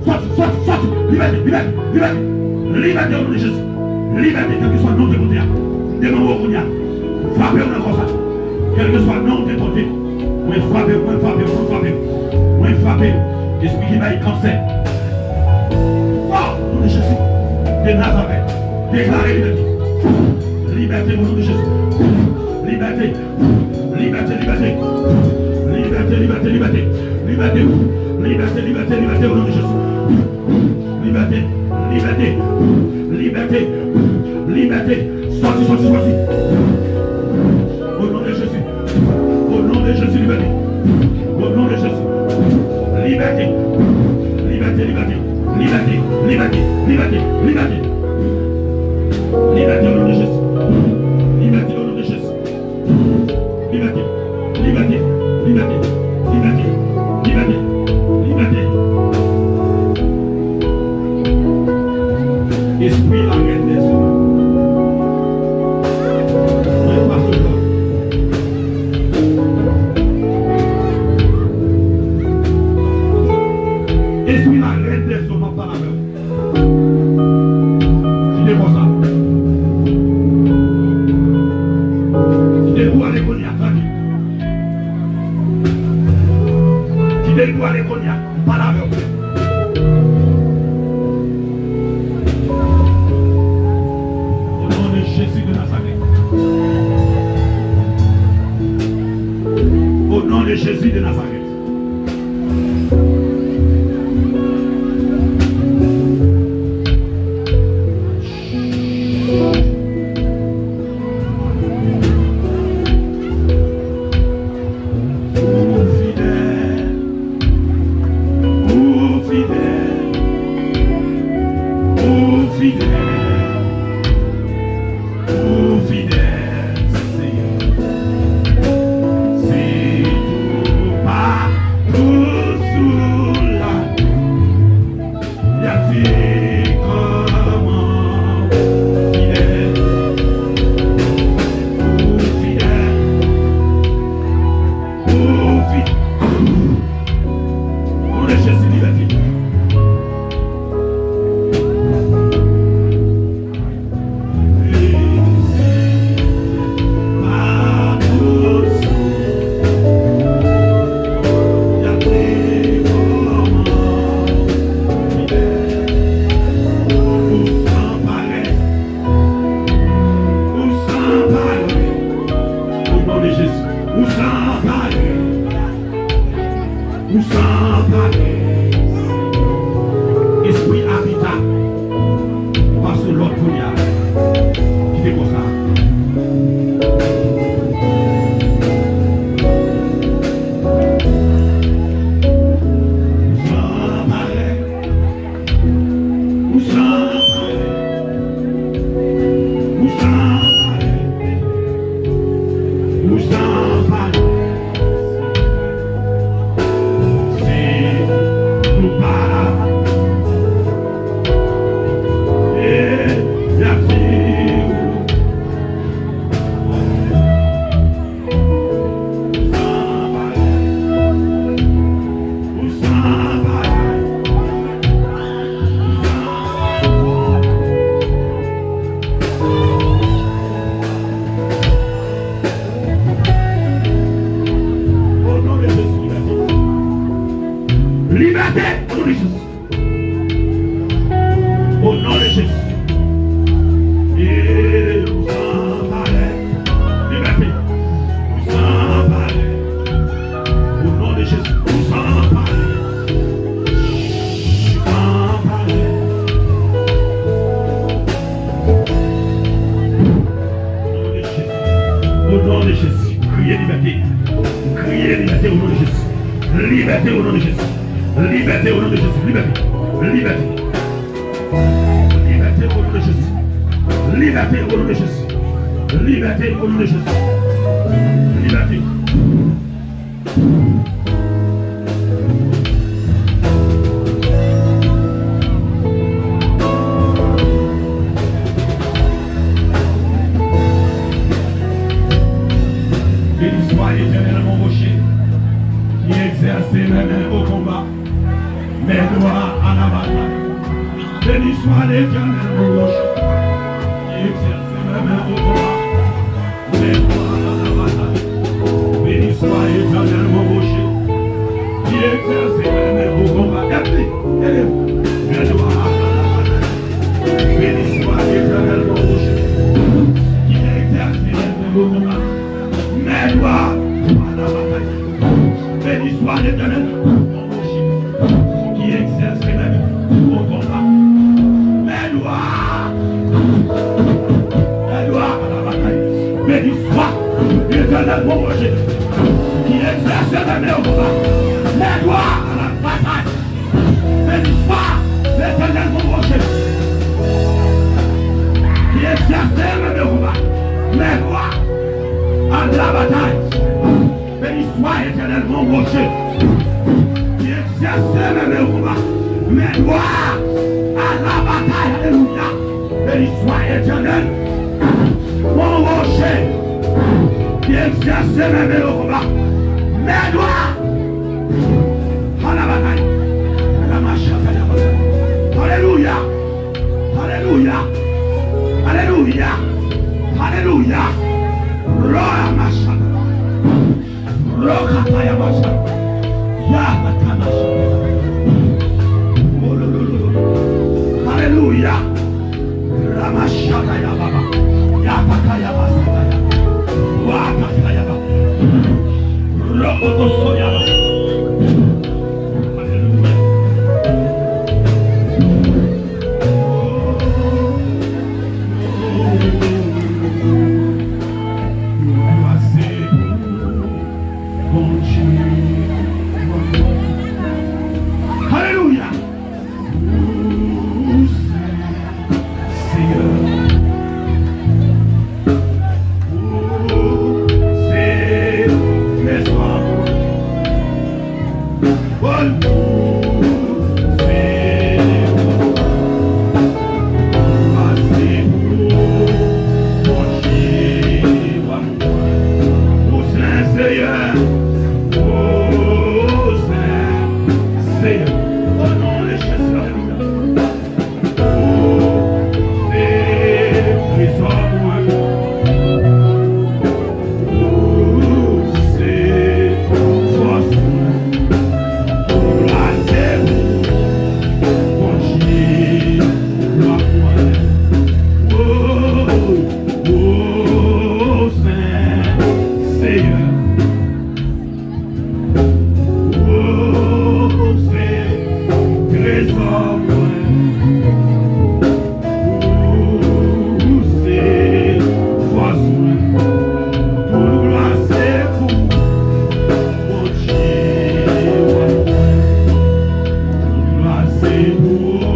Sòti, sòti, sòti. Libète, libète, libète. Libète, o non de Jezi. Libète, kèlkeswa non w te pote a. Devan w kounye a. Frape w nan kò sa. Kèlkeswa non w te pote, mwen frape w, mwen frape w, mwen frape w, mwen frape w. Espri ki bay kansè. Fò, non de Jezi de Nazarèt, deklare libète. Libète, o non de Jezi. Libète. Libète, libète. Libète, libète, libète. Libète. Libète, libète, libète, o non de Jezi. Libète. Libète. Libète. Libète. Sòti, sòti, sòti. O non de Jezi. O non de Jezi, libète. O non de Jezi. Libète. Libète, libète. Libète, libète, libète, libète. Libète, o non de Jezi. Libète, o non de Jezi. Libète, libète, libète, libète, libète, libète. Espri larèt dèzòm. Mwen pase w la. Espri larèt dèzòm ap pale avè w. Kite kò sa. Kite kou ale kounye a, tande. Kite kou ale kounye a. M pale avè w. O non de Jezi de Nazarèt. O non de Jezi de Nazarèt. Ou fidèl, ou fidèl, ou fidèl, ou fidèl, Seyè. Si tou pa toujou la, y ap di kòman ou fidèl, ou fidèl, ou fi-, o non de Jezi, libète. Ou san parèy. Ou san parèy. Espri abita. Pase lòd kounye a. Kite kò sa. Ou san parèy. Ou san parèy. Ou san parèy. Ou san parèy. Si nou pa la, e, y ap di ou. O non de Jezi, libète. Libète, o non de Jezi. O non de Jezi. E, ou san parèy. Libète. Ou san parèy. O non de Jezi. Ou san parèy. San parèy. O non de Jezi. O non de Jezi. Kriye libète. Kriye libète o non de Jezi. Libète o non de Jezi. Libète o non de Jezi. Libète. Libète. Libète o non de Jezi. Libète o non de Jezi. Libète o non de Jezi. Libète. Béni soit l'Éternel, mon rocher, qui exerce mes mains au combat, mes doigts à la bataille. Béni soit l'Éternel, mon rocher, qui exerce mes mains au combat, mes doigts à la bataille. Swa Etènèl, mon rocher, qui exerce mes mains au combat. Ede m, ede m. Mèt ou a la batay. Béni soit l'Éternel, mon rocher, qui exerce mes mains au combat. Mèt ou a la batay. Béni soit l'Éternel, mon rocher, qui exerce mes mains au combat. Mèt ou a Mèt ou a la batay. Béni soit l'Éternel, mon rocher, qui exerce mes mains au combat. Mèt ou a la batay. Béni soit l'Éternel, mon rocher, qui exerce mes mains au combat. Mèt ou a la batay. Béni soit l'Éternel, mon rocher, qui exerce mes mains au combat. Mèt ou a la batay. Alléluia. Béni soit l'Éternel, mon rocher, qui exerce mes mains au combat. Mèt ou a la batay. Alléluia. Alléluia. Alléluia. Alléluia. Gloire à ma Rokatayabasa. Yabakamasha. Aleluya. Ramashatayababa. Yabakayabasataya. Wakatayaba. Rokotosoyaba. Aleluya. Aleluya. Bondye. Aleluya. Ou Senyè. Ou se trezò. Bondye. Ou sen, Senyè. Ou sen, Senyè. O non de Jezi, alelouya. Ou se trezò mwen. Ou se fòs mwen. Glwa se pou Bondye, glwa pou Bondye. Oh, oh, Senyè. Ou se trezò mwen. Ou se fòs mwen. Tout glwa se pou Bondye. Tout glwa se pou Bondye.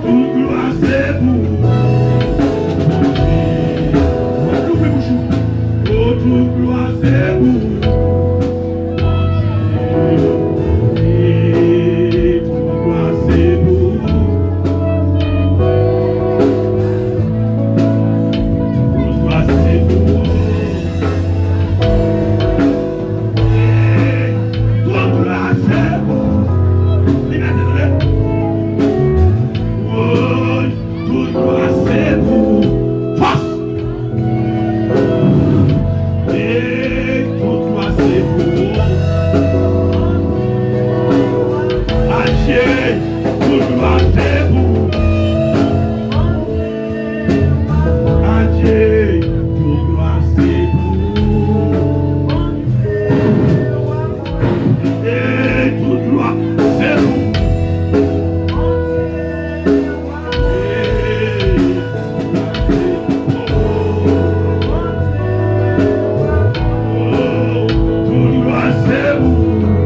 Tout glwa se pou Bondye. Mwen louvri bouch ou. Oh, tout glwa se pou Bondye. Tout glwa se pou Bondye. Tout glwa se pou Bondye. Tout glwa se pou Bondye. Woy, tout glwa se pou fòs. E tout glwa se pou Adye, tout glwa se pou Adye, tout glwa se pou Bondye. E tout glwa se pou Bondye. Tout glwa se pou Bondye.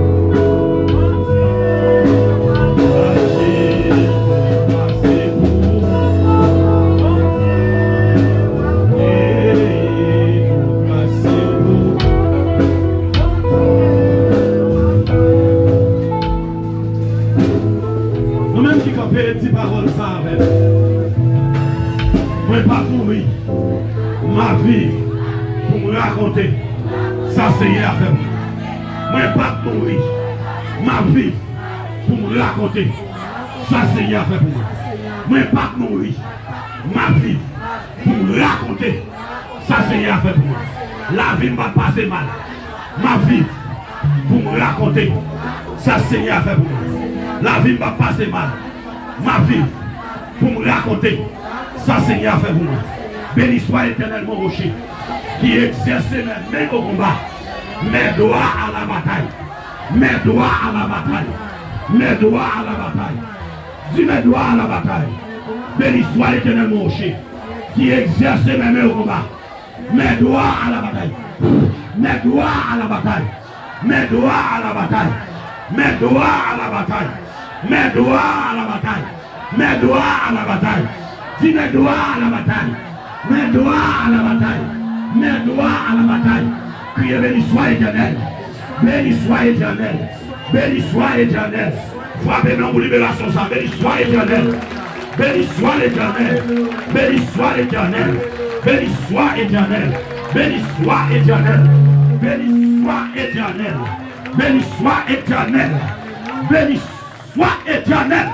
Nou menm ki kanpe, di pawòl sa avè m. Mwen p ap mouri, m ap viv pou m rakonte sa Senyè a fè pou mwen. Mwen p ap mouri, m ap viv pou m rakonte sa Senyè a fè pou mwen. Mwen p ap mouri, m ap viv pou m rakonte Sa Senyè a fè pou mwen. Lavi m p ap pase mal. M ap viv pou m rakonte sa Senyè a fè pou mwen. Lavi m p ap pase mal. M ap viv pou m rakonte sa Senyè a fè pou mwen. Béni soit l'Éternel, mon rocher, qui exerce mes mains au combat, mes doigts à la bataille, mes doigts à la bataille, mes doigts à la bataille. Dis mes doigts à la bataille. Béni soit l'Éternel, mon rocher, qui exerce mes mains au combat. Mes doigts à la bataille. Mes doigts à la bataille. Mes doigts à la bataille. Mes doigts à la bataille. Mes doigts à la bataille. Mes doigts à la bataille. Dis mes doigts à la bataille. Mes doigts à la bataille. Mes doigts à la bataille. Criez béni soit l'Éternel. Béni soit l'Éternel. Béni soit l'Éternel. Frape men pou liberasyon sa. Béni soit l'Éternel. Béni soit l'Éternel. Béni soit l'Éternel. Béni soit l'Éternel. Béni soit l'Éternel. Béni soit l'Éternel. Béni soit l'Éternel. Béni soit l'Éternel.